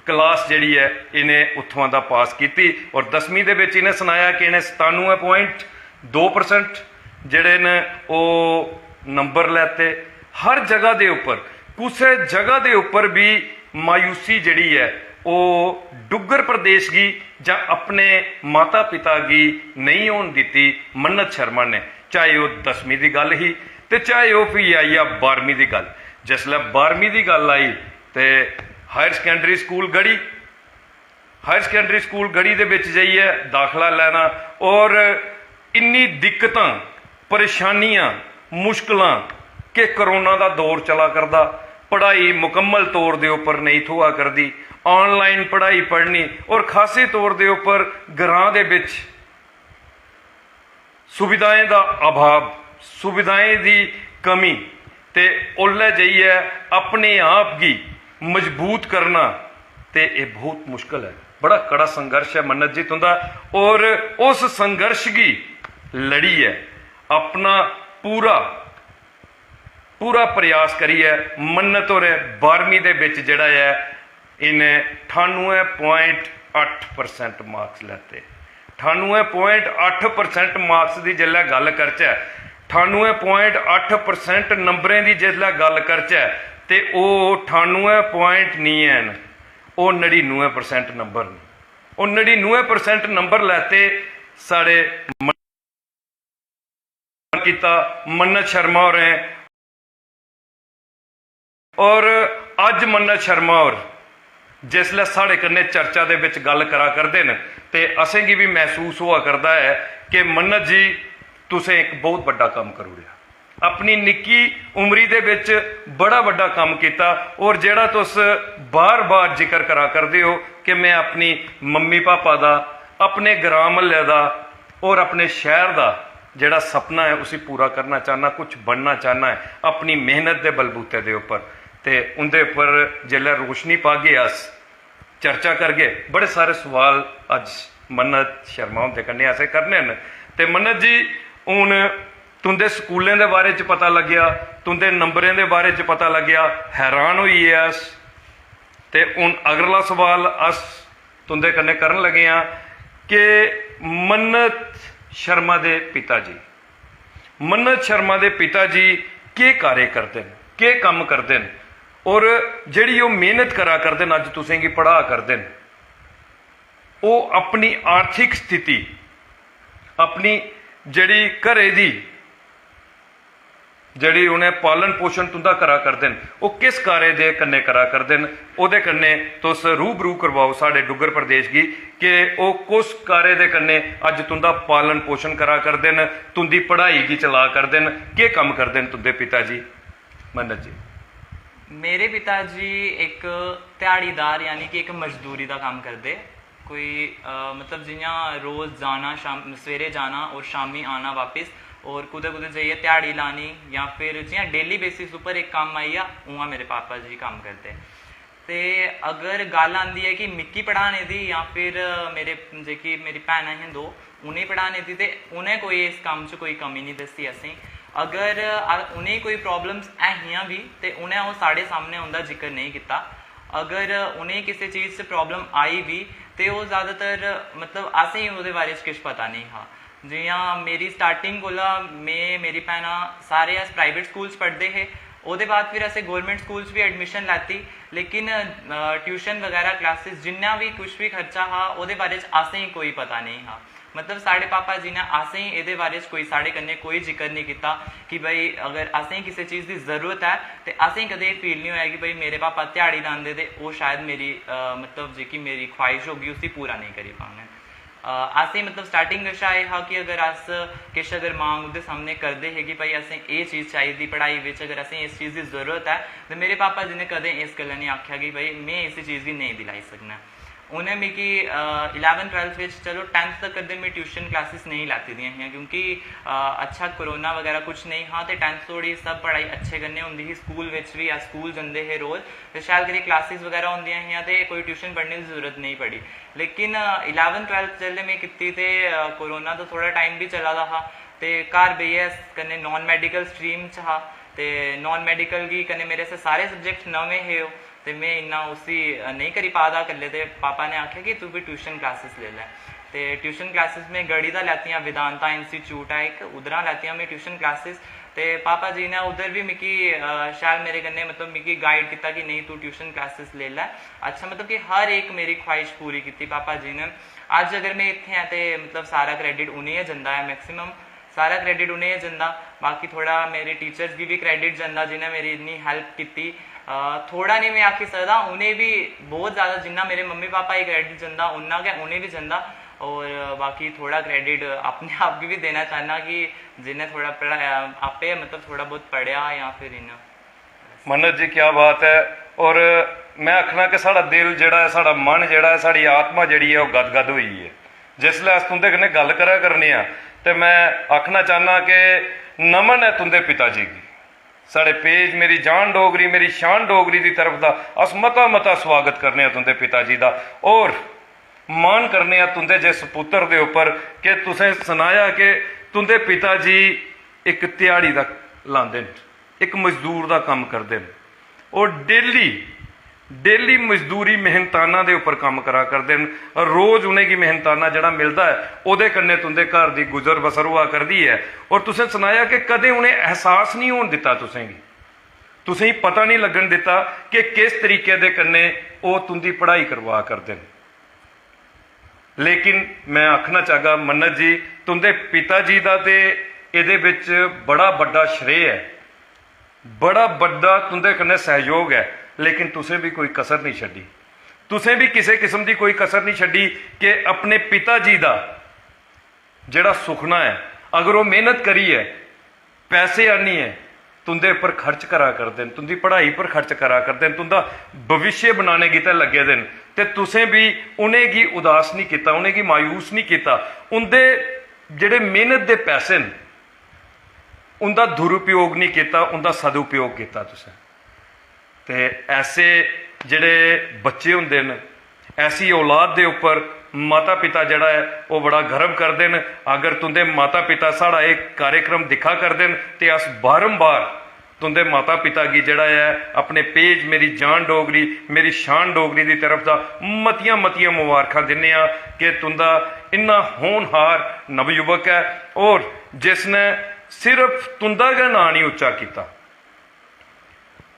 क्लास जेह्ड़ी ऐ, इ'नें उत्थुआं दा पास कीती। और दसमीं दे बिच इ'नें सनाया कि इ'नें सतानुऐ point दो percent जेह्ड़े न, ओह् नंबर लैते। हर जगह दे उप्पर, कुसै जगह दे उप्पर बी मायूसी जेह्ड़ी ऐ, ओह् डुग्गर प्रदेश गी जां अपने माता पिता गी नेईं होन दित्ती मन्नत शर्मा ने, चाहे ओह् दसमीं दी गल्ल ही ते चाहे ओह् फ्ही आई जा बारहमीं दी गल्ल। जिसलै बारहमीं दी गल्ल आई ते हायर सकैंडरी स्कूल गढ़ी, हायर सकैंडरी स्कूल गढ़ी दे बिच जाइयै दाखला लैना, और इन्नी दिक्कतां, परेशानियां, मुश्कलां कि कोरोना दा दौर चला करदा, पढ़ाई मुकम्मल तौर दे उप्पर नेईं थ्होआ करदी, ऑनलाइन पढ़ाई पढ़नी, और खासे तौर दे उप्पर ग्रां दे बिच सुविधाएं दा अभाव, सुविधाएं दी कमी, ते ओल्लै जाइयै अपने आप गी मजबूत करना, ते एह् बहुत मुश्कल ऐ। बड़ा कड़ा संघर्ष ऐ मन्नत जी तुं'दा, और उस संघर्ष गी लड़ियै अपना पूरा, पूरा प्रयास करियै मन्नत होरें बारहमीं दे बिच जेह्ड़ा ऐ, इ'नें ठानुऐ point अट्ठ percent marks लैते। ठानुऐ point अट्ठ percent marks दी जिसलै गल्ल करचै, ठानुऐ point अट्ठ percent नंबरें दी जिसलै गल्ल करचै, ते ओह् ठानुऐ point निं हैन, ओह् नड़िनुऐ percent नंबर न। ओह् नड़िनुऐ percent नंबर लैते साढ़े म-, कीता मन्नत शर्मा होरें। और अज्ज मन्नत शर्मा होर जिसलै साढ़े कन्नै चर्चा दे बिच गल्ल करा करदे न, ते असेंगी बी मसूस होआ करदा ऐ कि मन्नत जी, तुसें इक बहुत बड्डा कम्म करी ओड़ेआ। अपनी निक्की उमरी दे बिच बड़ा बड्डा कम्म कीता, और जेह्ड़ा तुस बार-बार जिक्र करा करदे ओ कि में अपनी मम्मी पापा दा, अपने ग्रां म्हल्ले दा और अपने शैह्र दा जेह्ड़ा सपना ऐ, उसी पूरा करना चाह्न्नां, कुछ बनना चाह्न्नां ऐ अपनी मेह्नत दे बलबूते दे उप्पर। ते उं'दे उप्पर जिसलै रोशनी पागे अस, चर्चा करगे, बड़े सारे सवाल अज्ज मन्नत शर्मा हुंदे कन्नै असें करने न। ते मन्नत जी, हून तुं'दे स्कूलें दे बारे च पता लग्गेआ, तुं'दे नंबरें दे बारे च पता लग्गेआ, हैरान होई गे अस। ते हून अगला सवाल अस तुं'दे कन्नै करन लगे आं कि मन्नत शर्मा दे पिता जी, मन्नत शर्मा दे पिता जी केह् कार्य करदे न, केह् कम्म करदे न, और जेह्ड़ी ओह् मेह्नत करा करदे न, अज्ज तुसेंगी पढ़ा करदे न, ओह् अपनी आर्थिक स्थिति, अपनी जेह्ड़ी घरै दी जेह्ड़ी उ'नें पालन पोशन तुं'दा करा करदे न, ओह् किस कार्य दे कन्नै करा करदे न, ओह्दे कन्नै तुस रूबरू करवाओ साढ़े डुग्गर प्रदेश गी कि ओह् कुस कार्य दे कन्नै अज्ज तुं'दा पालन पोशन करा करदे न, तुं'दी पढ़ाई गी चला करदे न, केह् कम्म करदे न तुं'दे पिता जी? मन्नत जी। मेरे पिता जी इक ध्याड़ीदार, यानी कि इक मजदूरी दा कम्म करदे। कोई, अ, मतलब, जि'यां रोज जाना, शाम, सवेरे जाना और शामी आना बापस, और कुतै कुतै जाइयै ध्याड़ी लानी, जां फिर जि'यां डेली बेसिस उप्पर इक कम्म आई गेआ, उ'आं मेरे पापा जी कम्म करदे। ते अगर गल्ल आंदी ऐ कि मिकी पढ़ाने दी जां फिर मेरे जेह्की मेरी भैनां हियां दो, उ'नेंगी पढ़ाने दी, ते उ'नें कोई इस कम्म च कोई कमी निं दस्सी असेंगी। अगर अ, उ'नेंगी कोई प्रॉब्लम्स ऐ हियां बी, ते उ'नें ओह् साढ़े सामनै उं'दा जिक्र नेईं कीता। अगर उ'नेंगी किसै चीज़ च प्रॉब्लम आई बी, ते ओह् ज़्यादातर, मतलब, असेंगी ओह्दे बारे च किश पता नेईं हा। जि'यां मेरी स्टार्टिंग कोला में, मेरी भैनां, सारे अस प्राइवेट स्कूल च पढ़दे हे। ओह्दे बाद फिर असें गौरमेंट स्कूल च बी एडमिशन लैती, लेकिन, अ, ट्यूशन बगैरा, क्लासेस, जिन्ना बी कुछ बी खर्चा हा, ओह्दे बारे च असेंगी कोई पता नेईं हा। मतलब, साढ़े पापा जी ने असेंगी एह्दे बारे च कोई, साढ़े कन्नै कोई जिक्र नहीं कीता कि भाई, अगर असेंगी किसी चीज़ दी ज़रूरत ऐ, ते असेंगी कदें एह् फील नहीं होया कि भाई, मेरे पापा ध्याड़ी लांदे ते ओह् शायद मेरी, अ, मतलब, जेह्की मेरी ख्वाहिश होगी, उसी पूरा नहीं करी पाङन। अ, असें, मतलब, स्टार्टिंग कशा एह् हा कि अगर अस किश अगर मांग उं'दे सामने करदे हे कि भाई, असें एह् चीज़ चाहिदी पढ़ाई बिच, अगर असें इस चीज़ दी ज़रूरत ऐ, ते मेरे पापा जी ने कदें इस गल्ला निं आखेआ कि भाई, में इस चीज़ गी नेईं दिलाई सकना। उ'नें मिगी, अ, इलैवन्थ ट्वैल्थ बिच, चलो, टैंथ तक कदें में ट्यूशन क्लासिस नेईं लैती दियां हियां, क्योंकि, अ, अच्छा, कोरोना बगैरा कुछ नेईं हा, ते टैंथ धोड़ी सब पढ़ाई अच्छे कन्नै होंदी ही। स्कूल बिच बी अस स्कूल जंदे हे रोज़, ते शैल करियै क्लासिस बगैरा होंदियां हियां, ते कोई ट्यूशन पढ़ने दी जरूरत नेईं पड़ी। लेकिन, अ, इलैवन्थ ट्वैल्थ जिसलै में कीती, ते, अ, कोरोना दा थोह्ड़ा टाइम बी चला दा हा, ते घर बेहियै कन्नै नॉन मैडिकल स्ट्रीम च हा, ते नॉन मैडिकल गी कन्नै मेरे आस्तै सारे सब्जैक्ट नमें हे ओह्, ते में इन्ना उसी, अ, नेईं करी पा दा हा कल्ले, ते पापा ने आखेआ कि तूं बी ट्यूशन क्लासिस लेई लै। ते ट्यूशन क्लासिस में गढ़ी दा लैतियां, वेदांता इंस्टीट्यूट ऐ इक, उद्धरा लैतियां में ट्यूशन क्लासिस। ते पापा जी ने उद्धर बी मिगी, अ, शैल मेरे कन्नै, मतलब, मिगी गाइड कीता कि नेईं, तूं ट्यूशन क्लासिस लेई लै। अच्छा, मतलब कि हर इक मेरी ख्वाहिश पूरी कीती पापा जी ने। अज्ज अगर में इत्थै आं ते, मतलब, सारा क्रेडिट उ'नें गै जंदा ऐ, मैक्सिमम सारा क्रेडिट उ'नें गै जंदा। बाकी थोह्ड़ा मेरे टीचर्स गी बी क्रेडिट जंदा, जि'नें मेरी इन्नी हैल्प कीती। अ, थोह्ड़ा निं में आखी सकदा, उ'नें बी बहुत जैदा, जिन्ना मेरे मम्मी पापा गी क्रेडिट जंदा, उन्ना गै उ'नें बी जंदा। और बाकी थोह्ड़ा क्रेडिट अपने आप गी बी देना चाह्न्नां कि जि'नें थोह्ड़ा पढ़ाया, आपे, मतलब, थोह्ड़ा बहुत पढ़ेआ जां फिर इ'यां। मन्नत जी, क्या बात ऐ। और में आखना कि साढ़ा दिल जेह्ड़ा ऐ, साढ़ा मन जेह्ड़ा ऐ, साढ़ी आत्मा जेह्ड़ी ऐ, ओह् गदगद होई गेई ऐ जिसलै अस तुं'दे कन्नै गल्ल करा करने आं। ते में आखना चाह्न्नां कि नमन ऐ तुं'दे पिता जी गी। साढ़े पेज मेरी जान डोगरी, मेरी शान डोगरी दी तरफ दा अस मता मता सुआगत करने आं तुं'दे पिता जी दा। और मान करने आं तुं'दे जिस पुत्तर दे उप्पर कि तुसें सनाया कि तुं'दे पिता जी इक ध्याड़ी दा लांदे न, इक मजदूर दा कम्म करदे न। ओह् डेली, डेली मजदूरी मेहनताना दे उप्पर कम्म करा करदे न। रोज उ'नेंगी मेहनताना जेह्ड़ा मिलदा ऐ, ओह्दे कन्नै तुं'दे घर दी गुजर बसर होआ करदी ऐ। और तुसें सनाया कि कदें उ'नें एहसास निं होन दित्ता तुसेंगी, तुसेंगी पता निं लग्गन दित्ता कि किस तरीके दे कन्नै ओह् तुं'दी पढ़ाई करवा करदे न। लेकिन में आखना चाहगा मन्नत जी, तुं'दे पिता जी दा ते एह्दे बिच बड़ा बड्डा श्रेय ऐ, बड़ा बड्डा तुं'दे कन्नै सैहयोग ऐ, लेकिन तुसें बी कोई कसर निं छड्डी। तुसें बी किसे किस्म दी कोई कसर निं छड्डी कि अपने पिता जी दा जेह्ड़ा सुखना ऐ, अगर ओह् मेह्नत करियै पैसे आह्नियै तुं'दे उप्पर खर्च करा करदे न, तुं'दी पढ़ाई पर खर्च करा करदे न, तुं'दा भविष्य बनाने गितै लग्गे दे न, ते तुसें बी उ'नेंगी उदास निं कीता, उ'नेंगी मायूस निं कीता। उं'दे जेह्ड़े मेह्नत दे पैसे न, उं'दा दुरुपयोग निं कीता, उं'दा सदुपयोग कीता तुसें। ते ऐसे जेह्ड़े बच्चे होंदे न, ऐसी औलाद दे उप्पर माता पिता जेह्ड़ा ऐ, ओह् बड़ा गर्व करदे न। अगर तुं'दे माता पिता साढ़ा एह् कार्यक्रम दिक्खा करदे न, ते अस बारंबार तुं'दे माता पिता गी जेह्ड़ा ऐ, अपने पेज मेरी जान डोगरी, मेरी शान डोगरी दी तरफ दा मतियां मतियां मुबारखां दिन्ने आं कि तुं'दा इन्ना होनहार नवयुवक ऐ, और जिसने सिर्फ तुं'दा गै नांऽ निं उच्चा कीता।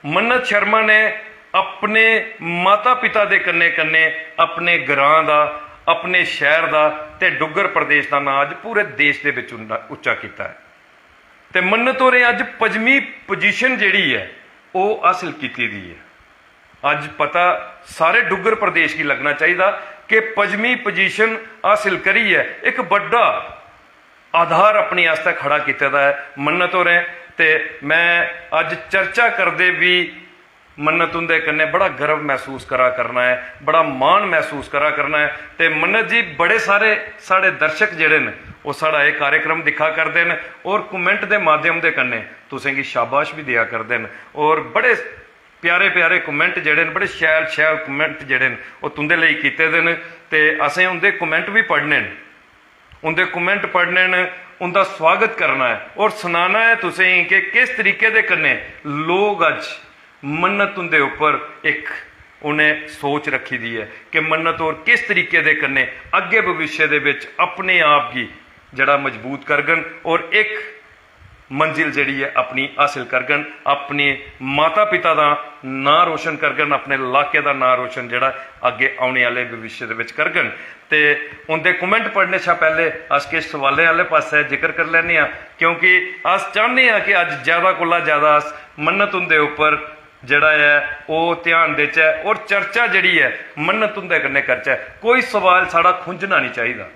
मन्नत शर्मा ने अपने माता पिता दे कन्नै कन्नै अपने ग्रां दा, अपने शैह्र दा ते डुग्गर प्रदेश दा नांऽ अज्ज पूरे देश दे बिच उंदा-, उच्चा कीता ऐ। ते मन्नत होरें अज्ज पंजमी पोजीशन जेह्ड़ी ऐ, ओह् हासल कीती दी ऐ। अज्ज पता सारे डुग्गर प्रदेश गी लग्गना चाहिदा कि पंजमी पोजीशन हासल करियै इक बड्डा आधार अपने आस्तै खड़ा कीते दा ऐ मन्नत होरें। ते में अज्ज चर्चा करदे बी मन्नत हुंदे कन्नै बड़ा गर्व मसूस करा करना ऐ, बड़ा मान मसूस करा करना ऐ। ते मन्नत जी, बड़े सारे साढ़े दर्शक जेह्ड़े न, ओह् साढ़ा एह् कार्यक्रम दिक्खा करदे न और comment दे माध्यम दे कन्नै तुसेंगी शाबाश बी देआ करदे न और बड़े प्यारे प्यारे comment जेह्ड़े न, बड़े शैल शैल comment जेह्ड़े न, ओह् तुं'दे लेई कीते दे न ते असें उं'दे comment बी पढ़ने न। उं'दे comment पढ़ने न, उं'दा सुआगत करना ऐ और सनाना ऐ तुसेंगी कि किस तरीके दे कन्नै लोक अज्ज मन्नत हुंदे उप्पर इक उ'नें सोच रक्खी दी ऐ कि मन्नत होर किस तरीके दे कन्नै अग्गें भविष्य दे बिच अपने आप गी जेह्ड़ा मजबूत करङन और इक मंजिल जेह्ड़ी ऐ अपनी हासल करङन, अपने माता पिता दा नांऽ रोशन करङन, अपने लाके दा नांऽ रोशन जेह्ड़ा अग्गें औने आह्ले भविष्य दे बिच करङन। ते उं'दे कमेंट पढ़ने शा पैह्ले अस किश सवालें आह्ले पासै जिक्र करी लैन्ने आं, क्योंकि अस चाह्न्ने आं कि अज्ज जैदा कोला जैदा अस मन्नत हुंदे उप्पर जेह्ड़ा ऐ ओह् ध्यान देचै और चर्चा जेह्ड़ी ऐ मन्नत हुंदे कन्नै करचै। कोई सवाल साढ़ा खुंझना निं चाहिदा,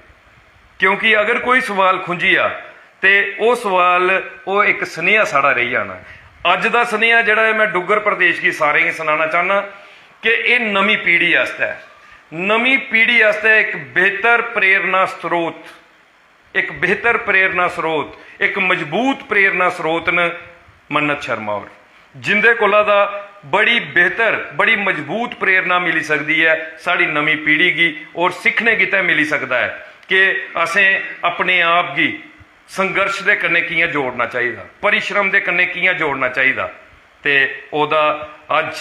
क्योंकि अगर कोई सवाल खुंझी जा ते ओह् सवाल, ओह् इक सनेहा साढ़ा रेही जाना। अज्ज दा सनेहा जेह्ड़ा ऐ, में डुग्गर प्रदेश गी सारें गी सनाना चाह्न्नां कि एह् नमीं पीढ़ी आस्तै, नमीं पीढ़ी आस्तै इक बेहतर प्रेरणा स्रोत, इक बेहतर प्रेरणा स्रोत, इक मजबूत प्रेरणा स्रोत न मन्नत शर्मा होर, जिंदे कोला दा बड़ी बेहतर, बड़ी मजबूत प्रेरणा मिली सकदी ऐ साढ़ी नमीं पीढ़ी गी, और सिक्खने गितै मिली सकदा ऐ कि असें अपने आप गी संघर्ष दे कन्नै कि'यां जोड़ना चाहिदा, परिश्रम दे कन्नै कि'यां जोड़ना चाहिदा। ते ओह्दा अज्ज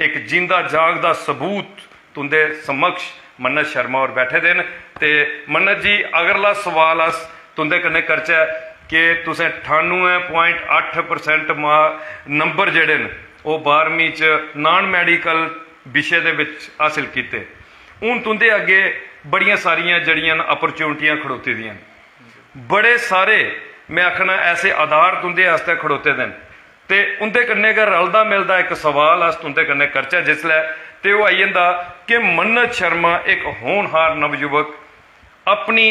इक जींदा जागदा सबूत तुं'दे समक्ष मन्नत शर्मा होर बैठे दे न। ते मन्नत जी, अगला सवाल अस तुं'दे कन्नै करचै कि तुसें ठानुऐ point अट्ठ percent मा-, नंबर जेह्ड़े न, ओह् बारहमीं च non medical विशे दे बिच हासल कीते। हून तुं'दे अग्गें बड़ियां सारियां जेह्ड़ियां न, अपॉर्चुनिटियां खड़ोती दियां न। बड़े सारे, में आखना, ऐसे आधार तुं'दे आस्तै खड़ोते दे न। ते उं'दे कन्नै गै रलदा मिलदा इक सवाल अस तुं'दे कन्नै करचै जिसलै, ते ओह् आई जंदा कि मन्नत शर्मा इक होनहार नवयुवक अपनी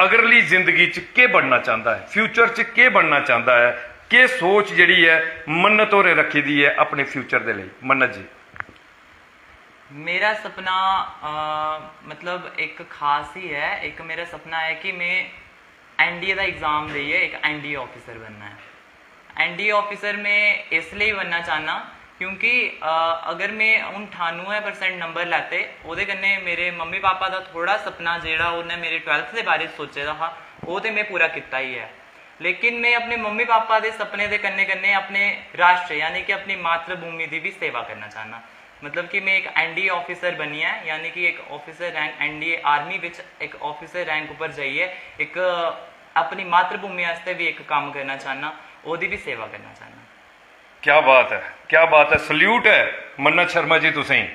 अगरली जिंदगी च केह् बनना चांह्दा ऐ, फ्यूचर च केह् बनना चांह्दा ऐ, केह् सोच जेह्ड़ी ऐ मन्नत होरें रक्खी दी ऐ अपने फ्यूचर दे लेई? मन्नत जी। मेरा सपना, अ, मतलब, इक खास ही ऐ। इक मेरा सपना ऐ कि में एनडीए दा एग्जाम देइयै इक एनडीए ऑफिसर बनना ऐ। एनडीए ऑफिसर में इसलेई बनना चाह्न्नां क्योंकि, अ, अगर में हून ठानुऐ परसेंट नंबर लैते, ओह्दे कन्नै मेरे मम्मी पापा दा थोह्ड़ा सपना जेह्ड़ा उ'नें मेरे ट्वेल्थ दे बारे च सोचे दा हा, ओह् ते में पूरा कीता ही ऐ। लेकिन में अपने मम्मी पापा दे सपने दे कन्नै कन्नै अपने राष्ट्र, यानी कि अपनी मातृभूमि दी बी सेवा करना चाह्न्नां। मतलब कि में इक एनडीए ऑफिसर बनियै, यानी कि इक ऑफिसर रैंक, एनडीए आर्मी बिच इक ऑफिसर रैंक उप्पर जाइयै इक अपनी मातृभूमि आस्तै बी इक कम्म करना चाह्न्नां, ओह्दी बी सेवा करना चाह्न्नां। क्या बात ऐ, क्या बात ऐ, सल्यूट ऐ मन्नत शर्मा जी तुसेंगी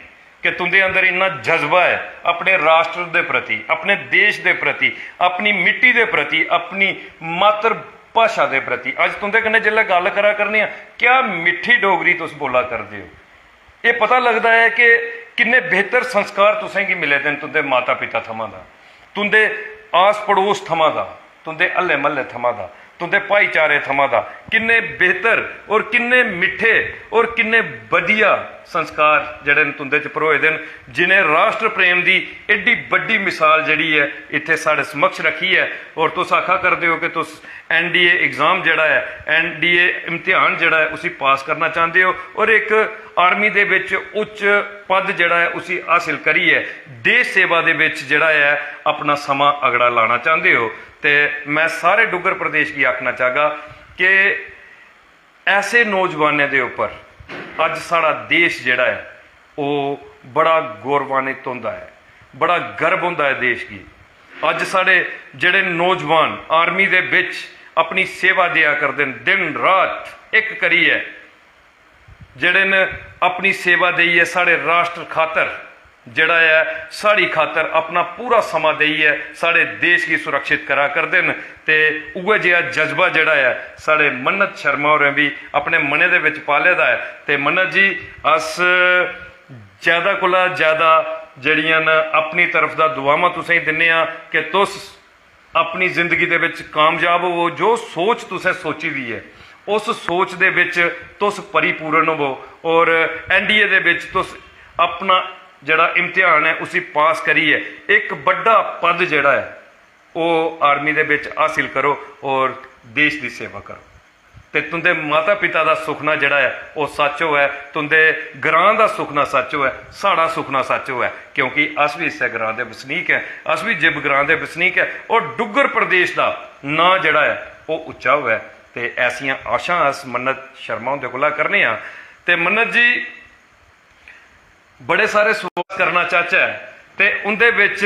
कि तुं'दे अंदर इन्ना जज्बा ऐ अपने राष्ट्र दे प्रति, अपने देश दे प्रति, अपनी मिट्टी दे प्रति, अपनी मातृ भाशा दे प्रति। अज्ज तुं'दे कन्नै जिसलै गल्ल करा करने आं, क्या मिट्ठी डोगरी तुस बोला करदे ओ। एह् पता लगदा ऐ कि किन्ने बेहतर संस्कार तुसेंगी मिले दे न तुं'दे माता पिता थमां दा, तुं'दे आस पड़ोस थमां दा, तुं'दे हल्ले म्हल्ले थमां दा, तुं'दे भाईचारे थमां दा। किन्ने बेहतर और किन्ने मिट्ठे और किन्ने बधिया संस्कार जेह्ड़े न तुं'दे च भरोए दे न, जि'नें राष्ट्र प्रेम दी एड्डी बड्डी मिसाल जेह्ड़ी ऐ इत्थै साढ़े समक्ष रक्खी ऐ। और तुस आखा करदे ओ कि तुस एनडीए एग्जाम जेह्ड़ा ऐ, एनडीए इम्तिहान जेह्ड़ा ऐ, उसी पास करना चांह्दे ओ और इक आर्मी दे बिच उच्च पद जेह्ड़ा ऐ उसी हासिल करियै देश सेवा दे बिच जेह्ड़ा ऐ अपना समां अगड़ा लाना चांह्दे ओ। ते में सारे डुग्गर प्रदेश गी आखना चाहगा कि ऐसे नौजवानें दे उप्पर अज्ज साढ़ा देश जेह्ड़ा ऐ ओह् बड़ा गौरवान्वित होंदा ऐ, बड़ा गर्व होंदा ऐ देश गी। अज्ज साढ़े जेह्ड़े नौजवान आर्मी दे बिच अपनी सेवा देआ करदे न, दिन रात इक करियै जेह्ड़े न अपनी सेवा देइयै साढ़े राष्ट्र खातर जेह्ड़ा ऐ साढ़ी खातर अपना पूरा समां देइयै साढ़े देश गी सुरक्षित करा करदे न। ते उ'ऐ जेहा जज्बा जेह्ड़ा ऐ साढ़े मन्नत शर्मा होरें बी अपने मनै दे बिच पाले दा ऐ। ते मन्नत जी, अस ज्यादा कोला ज्यादा जेह्ड़ियां न अपनी तरफ दा दुआवां तुसेंगी दिन्ने आं कि तुस अपनी जिंदगी दे बिच कामयाब होवो। जो सोच तुसें सोची दी ऐ उस सोच दे बिच तुस परिपूर्ण होवो और एनडीए दे बिच तुस अपना जेह्ड़ा इम्तिहान ऐ उसी पास करियै इक बड्डा पद जेह्ड़ा ऐ ओह् आर्मी दे बिच हासिल करो और देश दी सेवा करो। ते तुं'दे माता पिता दा सुखना जेह्ड़ा ऐ ओह् सच्च होऐ, तुं'दे ग्रांऽ दा सुखना सच्च होऐ, साढ़ा सुखना सच्च होऐ, क्योंकि अस बी इस्सै ग्रांऽ दे बसनीक ऐं, अस बी जिब ग्रांऽ दे बसनीक ऐ। और डुग्गर प्रदेश दा नांऽ जेह्ड़ा ऐ ओह् उच्चा होऐ। ते ऐसियां आशां अस मन्नत शर्मा हुंदे कोला करने आं। ते मन्नत जी, बड़े सारे सुआल करना चाहचै ते उं'दे बिच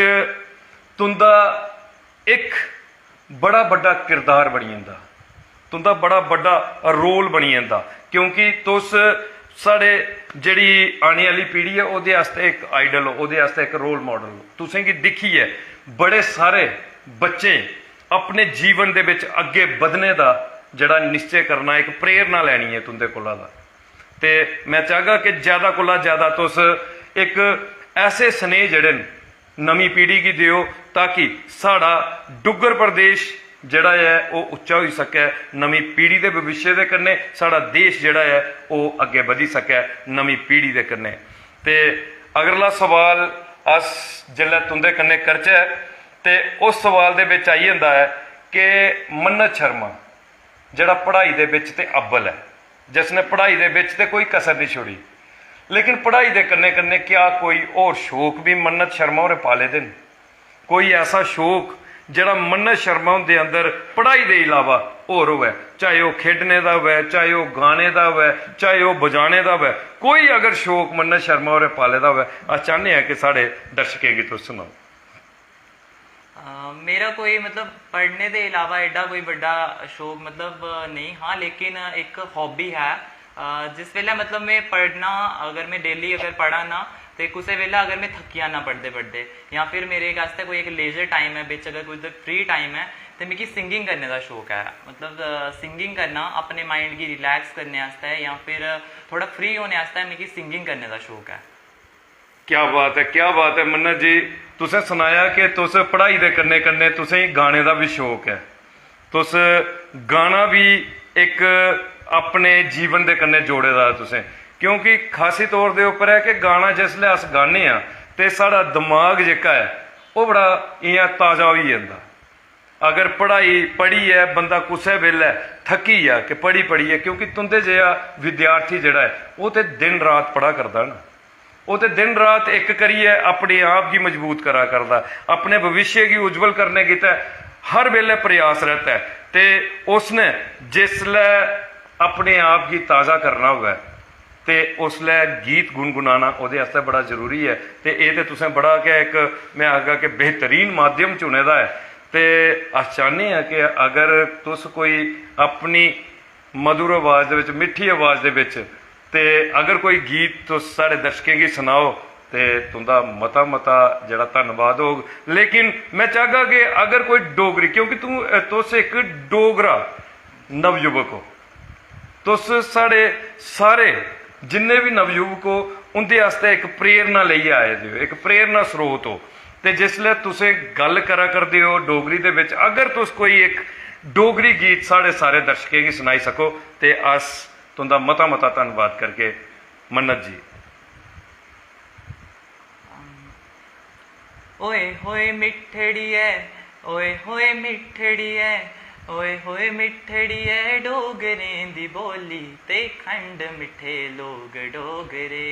तुं'दा इक बड़ा बड्डा किरदार बनी जंदा। तुं'दा बड़ा बड्डा रोल बनी जंदा, क्योंकि तुस साढ़े, जेह्ड़ी आने आह्ली पीढ़ी ऐ, ओह्दे आस्तै इक आइडल ओ, ओह्दे आस्तै इक रोल मॉडल ओ। तुसेंगी दिक्खियै बड़े सारे बच्चे अपने जीवन दे बिच अग्गें बधने दा जेह्ड़ा निश्चय करना, इक प्रेरणा लैनी ऐ तुं'दे कोला दा। ते में चाहगा कि ज़्यादा कोला ज़्यादा तुस इक ऐसे स्नेह जेह्ड़े न, नमीं पीढ़ी गी देओ, ताकि साढ़ा डुग्गर प्रदेश जेह्ड़ा ऐ, ओह् उच्चा होई सकै, नमीं पीढ़ी दे भविष्य दे कन्नै साढ़ा देश जेह्ड़ा ऐ, ओह् अग्गें बधी सकै नमीं पीढ़ी दे कन्नै। ते अगला सवाल अस जेल्लै तुं'दे कन्नै करचै, ते उस सवाल दे बिच आई जंदा ऐ कि मन्नत शर्मा जेह्ड़ा पढ़ाई दे बिच ते अव्वल ऐ, जिसने पढ़ाई दे बिच ते कोई कसर नहीं छोड़ी, लेकिन पढ़ाई दे कन्नै कन्नै क्या कोई होर शौक भी मन्नत शर्मा होरें पाले दे न? कोई ऐसा शौक जेह्ड़ा मन्नत शर्मा हुंदे अंदर पढ़ाई दे इलावा होर होऐ, चाहे ओह् खेढने दा होऐ, चाहे ओह् गाने दा होऐ, चाहे ओह् बजाने दा होऐ, कोई अगर शौक मन्नत शर्मा होरें पाले दा होऐ, अस चाह्न्ने आं कि साढ़े दर्शकें गी तुस सनाओ। अ, मेरा कोई, मतलब, पढ़ने दे इलावा एड्डा कोई बड्डा शौक, मतलब, नेईं हा, लेकिन इक हॉबी है। अ, जिस बेल्लै, मतलब, में पढ़ना, अगर में डेली अगर पढ़ा ना, ते कुसै बेल्लै अगर में थक्की जाना पढ़दे पढ़दे, जां फिर मेरे आस्तै कोई इक लेजर टाइम ऐ, बिच अगर कुतै फ्री टाइम ऐ, ते मिगी सिंगिंग करने दा शौक ऐ। मतलब, सिंगिंग करना अपने माइंड गी रिलैक्स करने आस्तै जां फिर थोह्ड़ा फ्री होने आस्तै मिगी सिंगिंग करने दा शौक ऐ। क्या बात ऐ, क्या बात ऐ मन्नत जी, तुसें सनाया कि तुस पढ़ाई दे कन्नै कन्नै तुसेंगी गाने दा बी शौक ऐ। तुस गाना बी इक अपने जीवन दे कन्नै जोड़े दा ऐ तुसें, क्योंकि खासी तौर दे उप्पर ऐ कि गाना जिसलै अस गान्ने आं ते साढ़ा दमाग जेह्का ऐ, ओह् बड़ा इ'यां ताज़ा होई जंदा। अगर पढ़ाई पढ़ियै बंदा कुसै बेल्लै थक्की जा कि पढ़ी पढ़ियै, क्योंकि तुं'दे जेहा विद्यार्थी जेह्ड़ा ऐ, ओह् ते दिन रात पढ़ा करदा ना, ओह् ते दिन रात इक करियै अपने आप गी मजबूत करा करदा, अपने भविष्य गी उज्जवल करने गितै हर बेल्लै प्रयासरत ऐ। ते उसने जिसलै अपने आप गी ताज़ा करना होऐ ते उसलै गीत गुनगुनाना ओह्दे आस्तै बड़ा जरूरी ऐ। ते एह् ते तुसें बड़ा गै इक, में आखगा कि बेहतरीन माध्यम चुने दा ऐ। ते अस चाह्न्ने आं कि अगर तुस कोई अपनी मधुर आवाज़ दे बिच, मिट्ठी आवाज़ दे बिच, ते अगर कोई गीत तुस साढ़े दर्शकें गी सनाओ, ते तुं'दा मता मता जेह्ड़ा धन्नबाद होग। लेकिन में चाहगा कि अगर कोई डोगरी, क्योंकि तू, तुस इक डोगरा नवयुवक ओ, तुस साढ़े सारे जिन्ने बी नवयुवक ओ, उं'दे आस्तै इक प्रेरणा लेइयै आए दे ओ, इक प्रेरणा स्रोत ओ। ते जिसलै तुसें गल्ल करा करदे ओ डोगरी दे बिच, अगर तुस कोई इक डोगरी गीत साढ़े सारे दर्शकें गी सनाई सको, ते अस तुं'दा मता मता धन्नबाद करगे मन्नत जी। ओए होए मिट्ठड़ी ऐ, ओए होए मिट्ठड़ी ऐ, ओए होए मिट्ठड़ी ऐ, डोगरें दी बोली ते खंड मिट्ठे लोग डोगरे।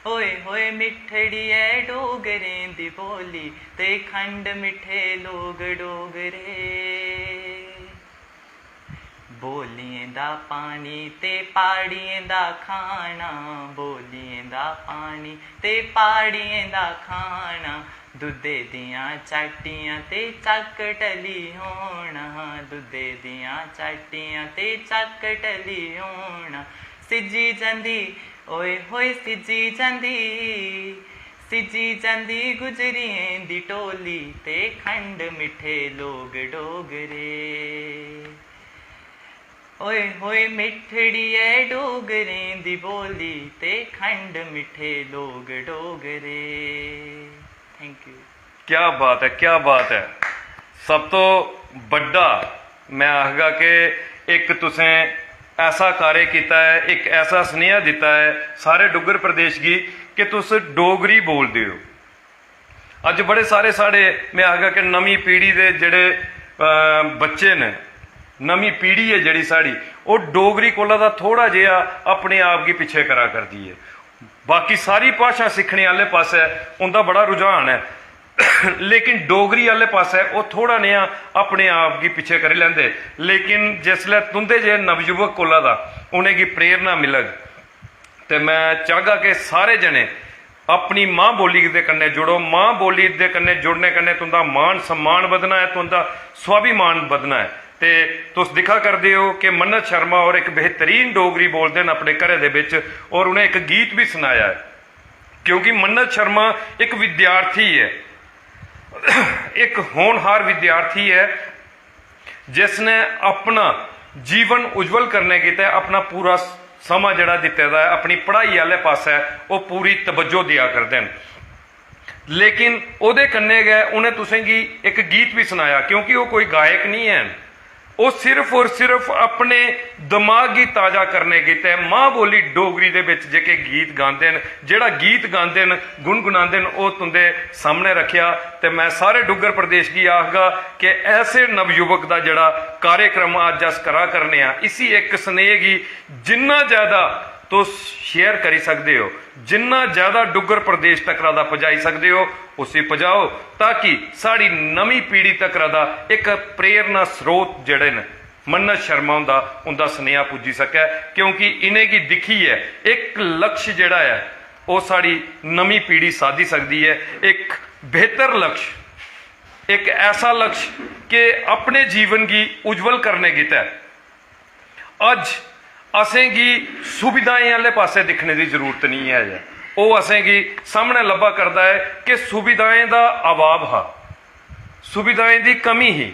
ओए होए मिट्ठड़ी ऐ, डोगरें दी बोली ते खंड मिट्ठे लोग डोगरे। बोलियें दा पानी ते पाड़ियें दा खाना, बोलियें दा पानी ते पाड़ियें दा खाना, दुद्धे दियां चाटियां ते चक्क टली होना, दुद्धे दियां चाटियां ते चक्क टली होना। सिज्जी जंदी, ओए होए सिज्जी जंदी, सिज्जी जंदी गुजरियें दी टोली ते खंड मिट्ठे लोग डोगरे। ओए होए मिट्ठड़ी ऐ डोगरें दी बोली ते खंड मिट्ठे लोग डोगरे। Thank U. क्या बात ऐ, क्या बात ऐ। सब तो बड्डा में आखगा कि इक तुसें ऐसा कार्य कीता ऐ, इक ऐसा सनेहा दित्ता ऐ सारे डुग्गर प्रदेश गी कि तुस डोगरी बोलदे ओ। अज्ज बड़े सारे साढ़े, में आखगा कि नमीं पीढ़ी दे जेह्ड़े, अ, बच्चे न, नमीं पीढ़ी ऐ जेह्ड़ी साढ़ी, ओह् डोगरी कोला दा थोह्ड़ा जेहा अपने आप गी पिच्छे करा करदी ऐ। बाकी सारी भाशा सिक्खने आह्ले पासै उं'दा बड़ा रुझान ऐ, लेकिन डोगरी आह्ले पासै ओह् थोह्ड़ा नेहा अपने आप गी पिच्छे करी लैंदे। लेकिन जिसलै तुं'दे जेह् नवयुवक कोला दा उ'नेंगी प्रेरणा मिलग, ते में चाहगा कि सारे जने अपनी मां बोली दे कन्नै जुड़ो। मां बोली दे कन्नै जुड़ने कन्नै तुं'दा मान सम्मान बधना ऐ, तुं'दा स्वाभिमान बधना ऐ। ते तुस दिक्खा करदे ओ कि मन्नत शर्मा होर इक बेहतरीन डोगरी बोलदे न अपने घरै दे बिच, और उ'नें इक गीत बी सनाया ऐ, क्योंकि मन्नत शर्मा इक विद्यार्थी ऐ, इक होनहार विद्यार्थी ऐ, जिसने अपना जीवन उज्जवल करने गितै अपना पूरा समां जेह्ड़ा दित्ते दा ऐ अपनी पढ़ाई आह्ले पासै, ओह् पूरी तवज्जो देआ करदे न। लेकिन ओह्दे कन्नै गै उ'नें तुसेंगी इक गीत बी सनाया, क्योंकि ओह् कोई गायक निं हैन, ओह् सिर्फ और सिर्फ अपने दमाग गी ताजा करने गितै मां बोली डोगरी दे बिच जेह्के गीत गांदे न, जेह्ड़ा गीत गांदे न, गुनगुनांदे न, ओह् तुं'दे सामनै रक्खेआ। ते में सारे डुग्गर प्रदेश गी आखगा कि ऐसे नवयुवक दा जेह्ड़ा कार्यक्रम अज्ज अस करा करने आं, इसी इक स्नेह गी जिन्ना ज्यादा तुस शेयर करी सकदे ओ, जिन्ना ज्यादा डुग्गर प्रदेश तकरा दा पजाई सकदे ओ, उसी पजाओ, ताकि साढ़ी नमीं पीढ़ी तकरा दा इक प्रेरणा स्रोत जेह्ड़े न, मन्नत शर्मा हुंदा, उं'दा सनेहा पुज्जी सकै, क्योंकि इ'नेंगी दिक्खियै इक लक्ष्य जेह्ड़ा ऐ, ओह् साढ़ी नमीं पीढ़ी साधी सकदी ऐ, इक बेहतर लक्ष्य, इक ऐसा लक्ष्य कि अपने जीवन गी उज्जवल करने गितै अज्ज असेंगी सुविधाएं आह्ले पासै दिक्खने दी जरूरत निं ऐ। ओह् असेंगी सामनै लब्भा करदा ऐ कि सुविधाएं दा अभाव हा, सुविधाएं दी कमी ही।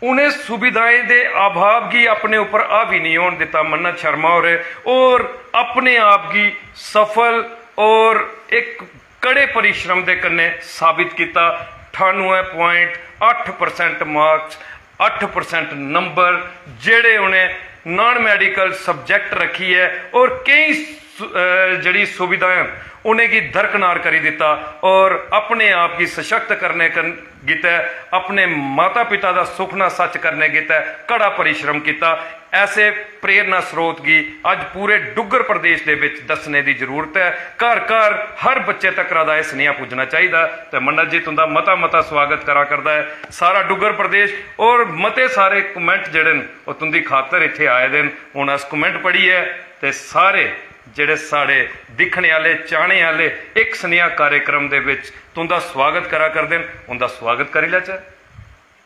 उ'नें सुविधाएं दे अभाव गी अपने उप्पर हावी निं होन दित्ता मन्नत शर्मा होरें, और अपने आप गी सफल और इक कड़े परिश्रम दे कन्नै साबित कीता। ठानुऐ point अट्ठ percent marks, अट्ठ percent नंबर, जेह्ड़े उ'नें नॉन मैडिकल सब्जैक्ट रक्खियै और केईं सु-, अ, जेह्ड़ी सुविधाएं उ'नेंगी दरकनार करी दित्ता और अपने आप गी सशक्त करने कन-, गितै, अपने माता पिता दा सुखना सच करने गितै कड़ा परिश्रम कीता। ऐसे प्रेरणा स्रोत गी अज्ज पूरे डुग्गर प्रदेश दे बिच दस्सने दी जरूरत ऐ। घर घर हर बच्चे तकरा दा एह् सनेहा पुज्जना चाहिदा। ते मन्नत जी, तुं'दा मता मता स्वागत करा करदा ऐ सारा डुग्गर प्रदेश, और मते सारे कमेंट जेह्ड़े न, ओह् तुं'दी खातर इत्थै आए दे न। हून अस कमेंट पढ़ियै ते सारे जेह्ड़े साढ़े दिक्खने आह्ले, चाह्ने आह्ले इक सनेहा कार्यक्रम दे बिच तुं'दा स्वागत करा करदे न, उं'दा स्वागत करी लैचै,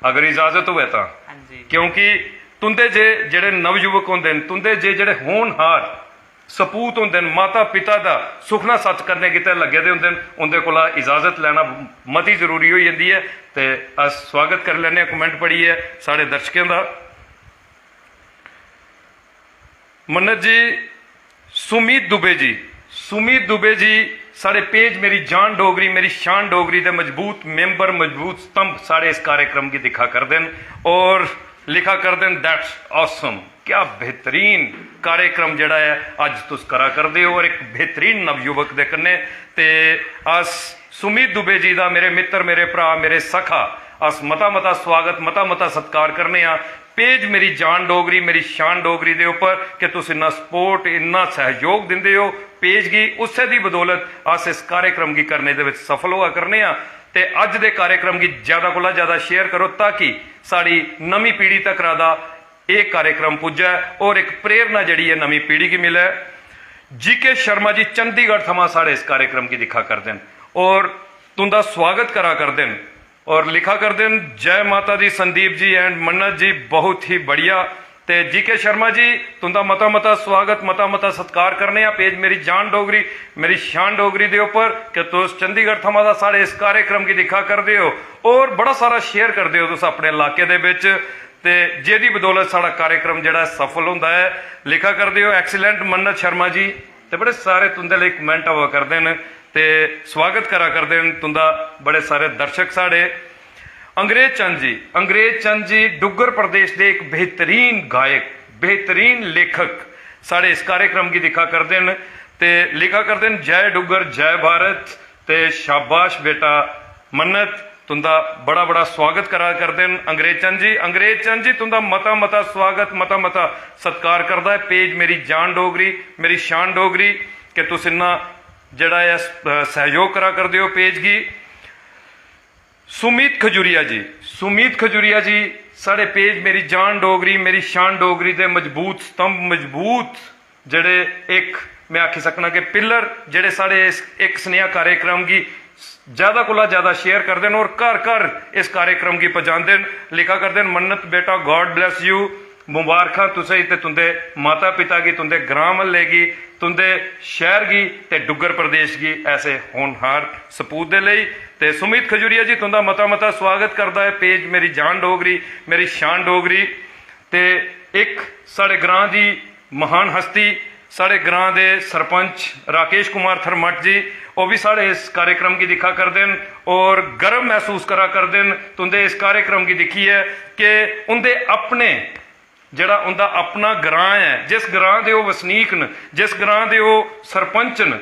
अगर इजाजत होऐ तां। हां जी। क्योंकि तुं'दे जे जेह्ड़े नवयुवक होंदे न, तुं'दे जे जेह्ड़े होनहार सपूत होंदे न, माता पिता दा सुखना सच करने गितै लग्गे दे होंदे न, उं'दे कोला इजाजत लैना मती जरूरी होई जंदी ऐ। ते अस स्वागत करी लैन्ने आं कमेंट पढ़ियै साढ़े दर्शकें दा। मन्नत जी, सुमित दुबे जी, सुमित दुबे जी साढ़े पेज मेरी जान डोगरी, मेरी शान डोगरी दे मजबूत मेंबर, मजबूत स्तंभ साढ़े इस कार्यक्रम गी दिक्खा करदे न। और लिखा करदे न, "That's awesome, क्या बेहतरीन कार्यक्रम जेह्ड़ा ऐ अज्ज तुस करा करदे ओ, और इक बेहतरीन नवयुवक दे कन्नै।" ते अस सुमित दुबे जी दा, मेरे मित्तर, मेरे भ्राऽ, मेरे सखा, अस मता मता स्वागत, मता मता सत्कार करने आं पेज मेरी जान डोगरी, मेरी शान डोगरी दे उप्पर, कि तुस इन्ना सपोर्ट, इन्ना सैहयोग दिंदे ओ पेज गी। उस्सै दी बदौलत अस इस कार्यक्रम गी करने दे बिच सफल होआ करने आं। ते अज्ज दे कार्यक्रम गी ज्यादा कोला ज्यादा शेयर करो, ताकि साढ़ी नमीं पीढ़ी तकरा दा एह् कार्यक्रम पुज्जै और इक प्रेरणा जेह्ड़ी ऐ नमीं पीढ़ी गी मिलै। जी के शर्मा जी चंडीगढ़ थमां साढ़े इस कार्यक्रम गी दिक्खा करदे न और तुं'दा स्वागत करा करदे न और लिखा करदे न, "जय माता दी संदीप जी and मन्नत जी, बहुत ही बढ़िया।" ते जी के शर्मा जी, तुं'दा मता मता स्वागत, मता मता सत्कार करने आं पेज मेरी जान डोगरी, मेरी शान डोगरी दे उप्पर, कि तुस चंडीगढ़ थमां दा साढ़े इस कार्यक्रम गी दिक्खा करदे ओ और बड़ा सारा शेयर करदे ओ तुस अपने इलाके दे बिच। ते जेह्दी बदौलत साढ़ा कार्यक्रम जेह्ड़ा सफल होंदा ऐ। लिखा करदे ओ, "Excellent मन्नत शर्मा जी।" ते बड़े सारे तुं'दे लेई कमेंट आवा करदे न ते स्वागत करा करदे न तुं'दा बड़े सारे दर्शक साढ़े। अंग्रेज चंद जी, अंग्रेज चंद जी डुग्गर प्रदेश दे इक बेहतरीन गायक, बेहतरीन लेखक साढ़े इस कार्यक्रम गी दिक्खा करदे न ते लिखा करदे न, "जय डुग्गर, जय भारत।" ते शाबाश बेटा मन्नत, तुं'दा बड़ा बड़ा स्वागत करा करदे न अंग्रेज चंद जी। अंग्रेज चंद जी, तुं'दा मता मता स्वागत, मता मता सत्कार करदा ऐ पेज मेरी जान डोगरी, मेरी शान डोगरी, कि तुस इन्ना जेह्ड़ा ऐ स-, सैह्योग करा करदे ओ पेज गी। सुमित खजूरिया जी, सुमित खजूरिया जी साढ़े पेज मेरी जान डोगरी, मेरी शान डोगरी दे मजबूत स्तंभ, मजबूत जेह्ड़े इक, में आखी सकना कि पिल्लर, जेह्ड़े साढ़े इस इक सनेहा कार्यक्रम गी ज्यादा कोला ज्यादा शेयर करदे न और घर घर इस कार्यक्रम गी पजांदे न। लिखा करदे न, मन्नत बेटा, God bless you, मुबारखां तुसें ते तुंदे माता पिता गी, तुंदे ग्रां म्हल्ले गी, तुंदे शहर गी ते डुग्गर प्रदेश गी ऐसे होनहार सपूत दे लेई। ते सुमित खजूरिया जी, तुंदा मता मता स्वागत करदा ऐ पेज मेरी जान डोगरी, मेरी शान डोगरी। ते इक साढ़े ग्रां दी महान हस्ती, साढ़े ग्रां दे सरपंच राकेश कुमार थरमट जी, ओह् बी साढ़े इस कार्यक्रम गी दिक्खा करदे न और गर्व महसूस करा करदे न तुंदे इस कार्यक्रम गी दिक्खियै कि उंदे अपने, जेह्ड़ा उंदा अपना ग्रां ऐ, जिस ग्रां दे ओह् वसनीक न, जिस ग्रां दे ओह् सरपंच न,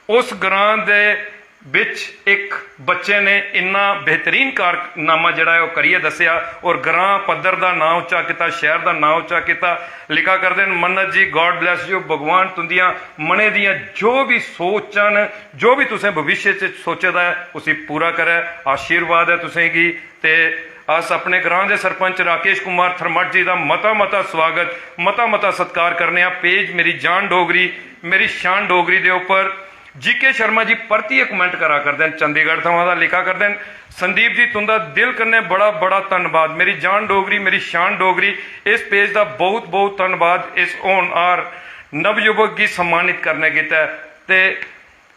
उस ग्रां दे बिच इक बच्चे ने इन्ना बेहतरीन कारनामा जेह्ड़ा ऐ ओह् करियै दस्सेआ और ग्रां पद्धर दा नांऽ उच्चा कीता, शैह्र दा नांऽ उच्चा कीता। लिखा करदे न, मन्नत जी, God bless you, भगवान तुंदियां मनै दियां जो बी सोचां न, जो बी तुसें भविष्य च सोचे दा ऐ उसी पूरा करै। आशीर्वाद ऐ तुसेंगी। ते अस अपने ग्रां दे सरपंच राकेश कुमार थरमट जी दा मता मता स्वागत, मता मता सत्कार करने आं पेज मेरी जान डोगरी, मेरी शान डोगरी दे उप्पर। जी के शर्मा जी परतियै कमेंट करा करदे न, चंडीगढ़ थमां दा लिखा करदे न, संदीप जी तुंदा दिल कन्नै बड़ा बड़ा धन्नवाद। मेरी जान डोगरी, मेरी शान डोगरी, इस पेज दा बहुत बहुत धन्नवाद इस होनहार नवयुवक गी सम्मानित करने गितै। ते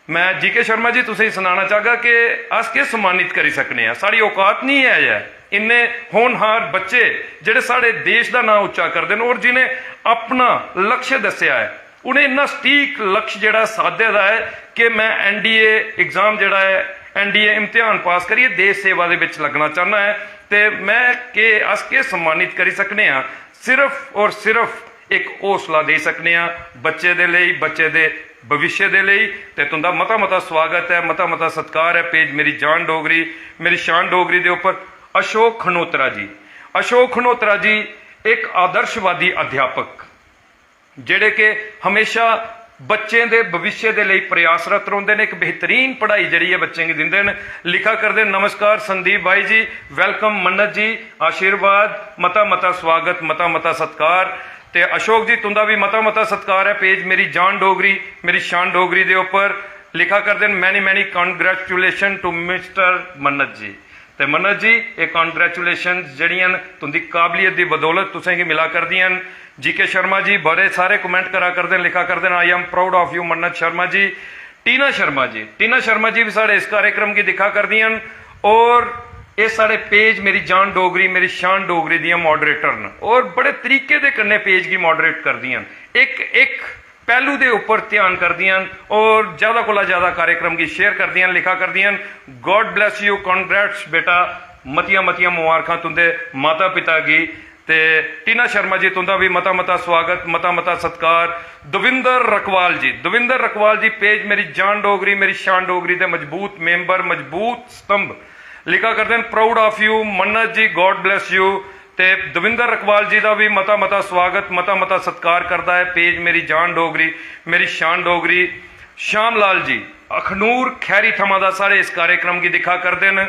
मैं जी के शर्मा जी तुसेंगी सनाना चाहगा कि अस किस सम्मानित करी सकने आं। साढ़ी औकात नहीं है, है इन्ने होनहार बच्चे जेह्ड़े साढ़े देश दा नांऽ उच्चा करदे न और जिनें अपना लक्ष्य दस्सेआ ऐ, उनें इन्ना सटीक लक्ष्य जेह्ड़ा साधे दा ऐ कि मैं एनडीए एग्जाम जेह्ड़ा ऐ, एनडीए इम्तिहान पास करियै देश सेवा दे बिच लग्गना चाहना ऐ। ते मैं के अस केह् सम्मानित करी सकने आं? सिर्फ और सिर्फ इक हौसला देई सकने आं बच्चे दे लेई, बच्चे दे भविष्य दे लेई। ते तुंदा मता मता स्वागत ऐ, मता मता सत्कार ऐ पेज मेरी जान डोगरी, मेरी शान डोगरी दे उप्पर। अशोक खनोत्रा जी, अशोक खनोत्रा जी इक आदर्शवादी अध्यापक, जेह्ड़े के हमेशा बच्चें दे भविष्य दे लेई प्रयासरत रौंह्दे न, इक बेहतरीन पढ़ाई जेह्ड़ी ऐ बच्चें गी दिंदे न। लिखा करदे न, नमस्कार संदीप भाई जी, welcome मन्नत जी, आशीर्वाद, मता मता स्वागत, मता मता सत्कार। ते अशोक जी तुंदा बी मता मता सत्कार ऐ पेज मेरी जान डोगरी, मेरी शान डोगरी दे उप्पर। लिखा करदे न, many many congratulation to Mister मन्नत जी। ते मन्नत जी, एह् कॉन्ग्रेचुलेशन जेह्ड़ियां न तुंदी काबलियत दी बदौलत तुसेंगी मिला करदियां न। जी के शर्मा जी बड़े सारे कमेंट करा करदे न, लिखा करदे न, "I am proud of you मन्नत शर्मा जी।" टीना शर्मा जी, टीना शर्मा जी बी साढ़े इस कार्यक्रम गी दिक्खा करदियां न और एह् साढ़े पेज मेरी जान डोगरी, मेरी शान डोगरी दियां मॉडरेटर न और बड़े तरीके दे कन्नै पेज गी मॉडरेट करदियां न। इक इक पहलू दे उप्पर ध्यान करदियां न और ज्यादा कोला ज्यादा कार्यक्रम गी शेयर करदियां न, लिखा करदियां न, "God bless you, congrats बेटा, मतियां मतियां मुबारखां तुंदे माता पिता गी।" ते टीना शर्मा जी तुंदा भी मता मता स्वागत, मता मता सत्कार। दविंदर रकवाल जी, दविंदर रकवाल जी पेज मेरी जान डोगरी, मेरी शान डोगरी दे मजबूत मेंबर, मजबूत स्तंभ, लिखा करदे न, "Proud of you मन्नत जी, God bless you।" ते दविंदर रकवाल जी दा भी मता मता स्वागत, मता मता सत्कार करदा ऐ पेज मेरी जान डोगरी, मेरी शान डोगरी। श्याम लाल जी अखनूर खैरी थमां दा साढ़े इस कार्यक्रम गी दिक्खा करदे न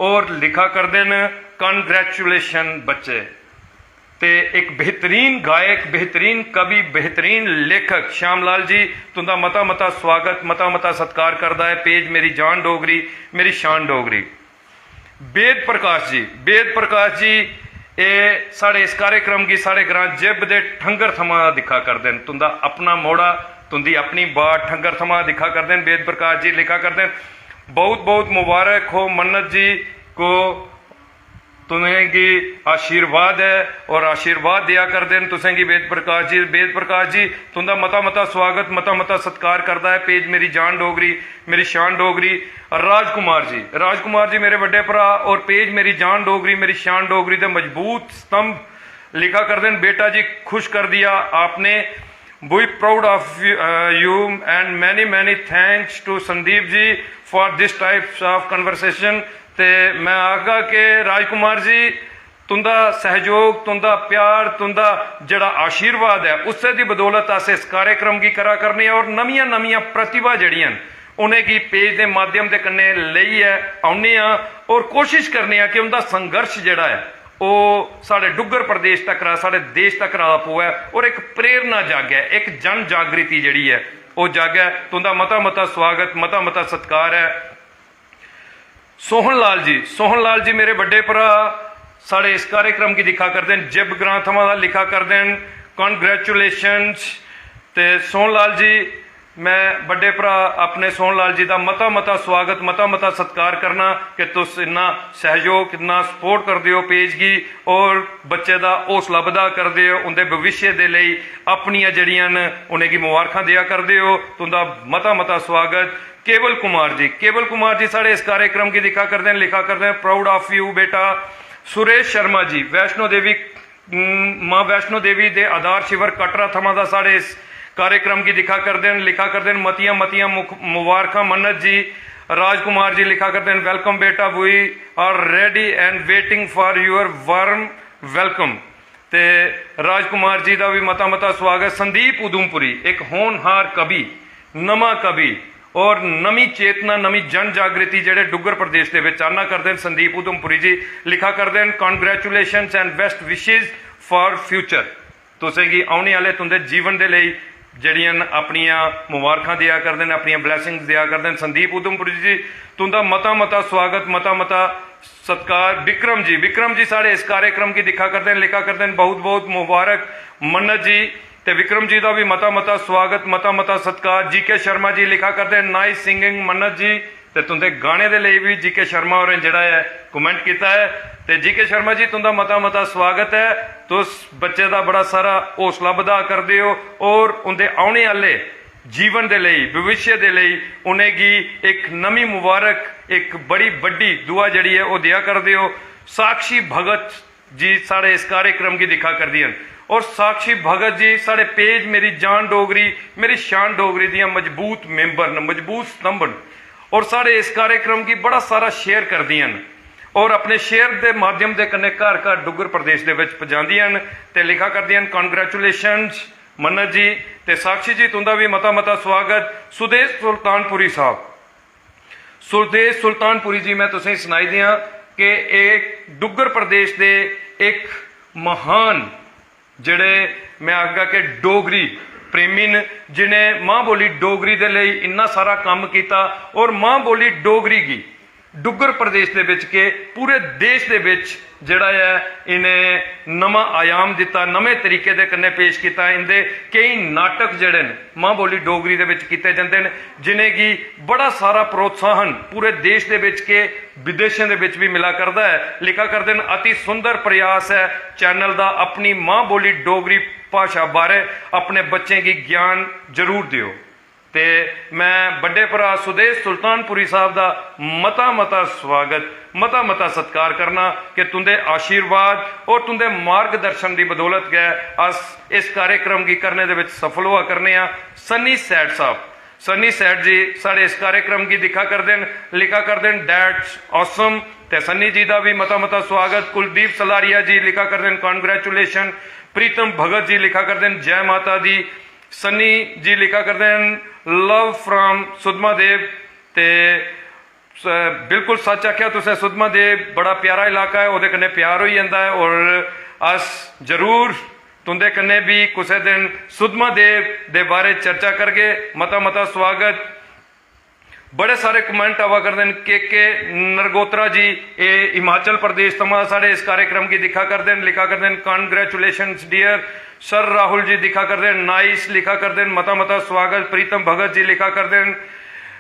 और लिखा करदे न, "Congratulation बच्चे।" ते इक बेहतरीन गायक, बेहतरीन कवि, बेहतरीन लेखक श्याम लाल जी, तुंदा मता मता स्वागत, मता मता सत्कार करदा ऐ पेज मेरी जान डोगरी, मेरी शान डोगरी। वेद प्रकाश जी, वेद प्रकाश जी, एह् साढ़े इस कार्यक्रम गी साढ़े ग्रां जिब दे ठंगर थमां दिक्खा करदे न। तुंदा अपना मोड़ा, तुंदी अपनी बाड़ ठंगर थमां दिक्खा करदे न। वेद प्रकाश जी लिखा करदे न, "बहुत बहुत मुबारक हो मन्नत जी को, तुसेंगी आशीर्वाद ऐ।" और आशीर्वाद देआ करदे न तुसेंगी वेद प्रकाश जी। वेद प्रकाश जी, तुंदा मता मता स्वागत, मता मता सत्कार करदा ऐ पेज मेरी जान डोगरी, मेरी शान डोगरी। राजकुमार जी, राजकुमार जी मेरे बड्डे भ्रा और पेज मेरी जान डोगरी, मेरी शान डोगरी दे मजबूत स्तंभ, लिखा करदे न, "बेटा जी, खुश कर दिया आपने, we proud of you and many many thanks to Sandeep ji for this types of conversation।" ते मैं आखगा कि राजकुमार जी, तुंदा सहयोग, तुंदा प्यार, तुंदा जेह्ड़ा आशीर्वाद ऐ, उस्सै दी बदौलत अस इस कार्यक्रम गी करा करने आं और नमियां नमियां प्रतिभा जेह्ड़ियां न, उ'नेंगी पेज दे माध्यम दे कन्नै लेइयै औन्ने आं और कोशिश करने आं कि उंदा संघर्ष जेह्ड़ा ऐ, ओह् साढ़े डुग्गर प्रदेश तक्कर, साढ़े देश तक्कर आ पवै और इक प्रेरणा जागै, इक जन जागृति जेह्ड़ी ऐ, ओह् जागै। तुंदा मता मता स्वागत, मता मता सत्कार ऐ। सोहन लाल जी, सोहन लाल जी मेरे बड्डे भ्रा साढ़े इस कार्यक्रम गी दिक्खा करदे न, जिब ग्रां थमां दा लिखा करदे न, कॉन्ग्रेचुलेशंस। ते सोहन लाल जी, मैं बड्डे भ्रा अपने सोहन लाल जी दा मता मता स्वागत, मता मता सत्कार करना कि तुस इन्ना सैहयोग, इन्ना सपोर्ट करदे ओ पेज गी, और बच्चे दा हौसला बधा करदे ओ, उंदे भविष्य दे लेई अपनियां जेह्ड़ियां न उ'नेंगी मुबारखां देआ करदे ओ। तुंदा मता मता स्वागत। केवल कुमार जी, केवल कुमार जी साढ़े इस कार्यक्रम गी दिक्खा करदे न, लिखा करदे न, proud of you बेटा। सुरेश शर्मा जी, वैष्णो देवी, उम, मां वैष्णो देवी दे आधार शिविर कटरा थमां दा साढ़े इस कार्यक्रम गी दिक्खा करदे न, लिखा करदे न, मतियां मतियां मुख-, मुबारखां मन्नत जी। राजकुमार जी लिखा करदे न, welcome बेटा, we are ready and waiting for your warm welcome। ते राजकुमार जी दा भी मता मता स्वागत। संदीप उधमपुरी, एक होनहार कवि, नमां कवि और नमीं चेतना, नमीं जन जागृति जेह्ड़े डुग्गर प्रदेश दे विच आना करदे न, संदीप उधमपुरी जी लिखा करदे न, congratulations and best wishes for future। तुसें गी औने आह्ले तुं'दे जीवन दे लेई जेह्ड़ियां न अपनियां मुबारखां देआ करदे न, अपनियां ब्लैसिंग्स देआ करदे न। संदीप उधमपुरी जी, तुं'दा मता मता स्वागत, मता मता सत्कार। विक्रम जी, विक्रम जी साढ़े इस कार्यक्रम गी दिक्खा करदे न, लिखा करदे न, बहुत बहुत मुबारक मन्नत जी। ते विक्रम जी दा भी मता मता स्वागत, मता मता सत्कार। जी के शर्मा जी लिखा करदे न, nice singing मन्नत जी। ते तुं'दे गाने दे लेई भी जी के शर्मा होरें जेह्ड़ा ऐ कमेंट कीता ऐ। ते जी के शर्मा जी, तुं'दा मता मता स्वागत ऐ। तुस बच्चे दा बड़ा सारा हौसला बधा करदे ओ और उं'दे औने आह्ले जीवन दे लेई, भविष्य दे लेई उ'नेंगी इक नमीं मुबारक, इक बड़ी बड्डी दुआ जेह्ड़ी ऐ ओह् देआ करदे ओ। साक्षी भगत जी साढ़े इस कार्यक्रम गी दिक्खा करदियां न। और साक्षी भगत जी साढ़े पेज मेरी जान डोगरी, मेरी शान डोगरी दियां मजबूत मेंबर न, मजबूत स्तंभ न। और साढ़े इस कार्यक्रम गी बड़ा सारा शेयर करदियां न और अपने शेयर दे माध्यम दे कन्नै घर घर डुग्गर प्रदेश दे विच पजांदियां न ते लिखा करदियां न, congratulations मन्नत जी। ते साक्षी जी, तुं'दा भी मता मता स्वागत। सुदेश सुल्तानपुरी साहब, सुदेश सुल्तानपुरी जी, मैं तुसेंगी सनाई देआं कि एह् डुग्गर प्रदेश दे इक महान, जेह्ड़े मैं आखगा कि डोगरी प्रेमी न, जि'नें मां बोली डोगरी दे लेई इन्ना सारा कम्म कीता और मां बोली डोगरी गी डुग्गर प्रदेश दे बिच के पूरे देश दे बिच जेह्ड़ा ऐ इ'नें नमां आयाम दित्ता, नमें तरीके दे कन्नै पेश कीता। इं'दे केईं नाटक जेह्ड़े न मां बोली डोगरी दे बिच कीते जंदे न, जि'नेंगी बड़ा सारा प्रोत्साहन पूरे देश दे बिच के विदेशें दे बिच भी मिला करदा ऐ। लिखा करदे न, अति सुंदर प्रयास ऐ चैनल दा, अपनी मां बोली डोगरी भाशा बारै अपने बच्चें गी ज्ञान जरूर देओ। ते मैं बड्डे भ्रा सुदेश सुल्तानपुरी साहब दा मता मता स्वागत, मता मता सत्कार करना कि तुं'दे आशीर्वाद और तुं'दे मार्गदर्शन दी बदौलत गै अस इस कार्यक्रम गी करने दे विच सफल होआ करने आं। सन्नी सैट साहब, सन्नी सैट जी साढ़े इस कार्यक्रम गी दिक्खा करदे न, लिखा करदे न, "That's awesome।" ते सन्नी जी दा भी मता मता स्वागत। कुलदीप सलारिया जी लिखा करदे न, "Congratulation।" प्रीतम भगत जी लिखा करदे न, "जय माता दी।" सन्नी जी लिखा करदे न, "Love from सुद्धमहादेव।" ते स-, बिल्कुल सच आखेआ तुसें सुद्धमहादेव, बड़ा प्यारा इलाका ऐ, ओह्दे कन्नै प्यार होई जंदा ऐ। और अस जरूर तुं'दे कन्नै बी कुसै दिन सुद्धमहादेव दे बारे च चर्चा करगे। मता मता स्वागत। बड़े सारे कमेंट आवा करदे न। के के नरगोत्रा जी, एह् हिमाचल प्रदेश थमां साढ़े इस कार्यक्रम गी दिक्खा करदे न, लिखा करदे न, "Congratulations dear sir।" Rahul ji दिक्खा करदे न, "Nice" लिखा करदे न, "मता मता स्वागत।" प्रीतम भगत जी लिखा करदे न,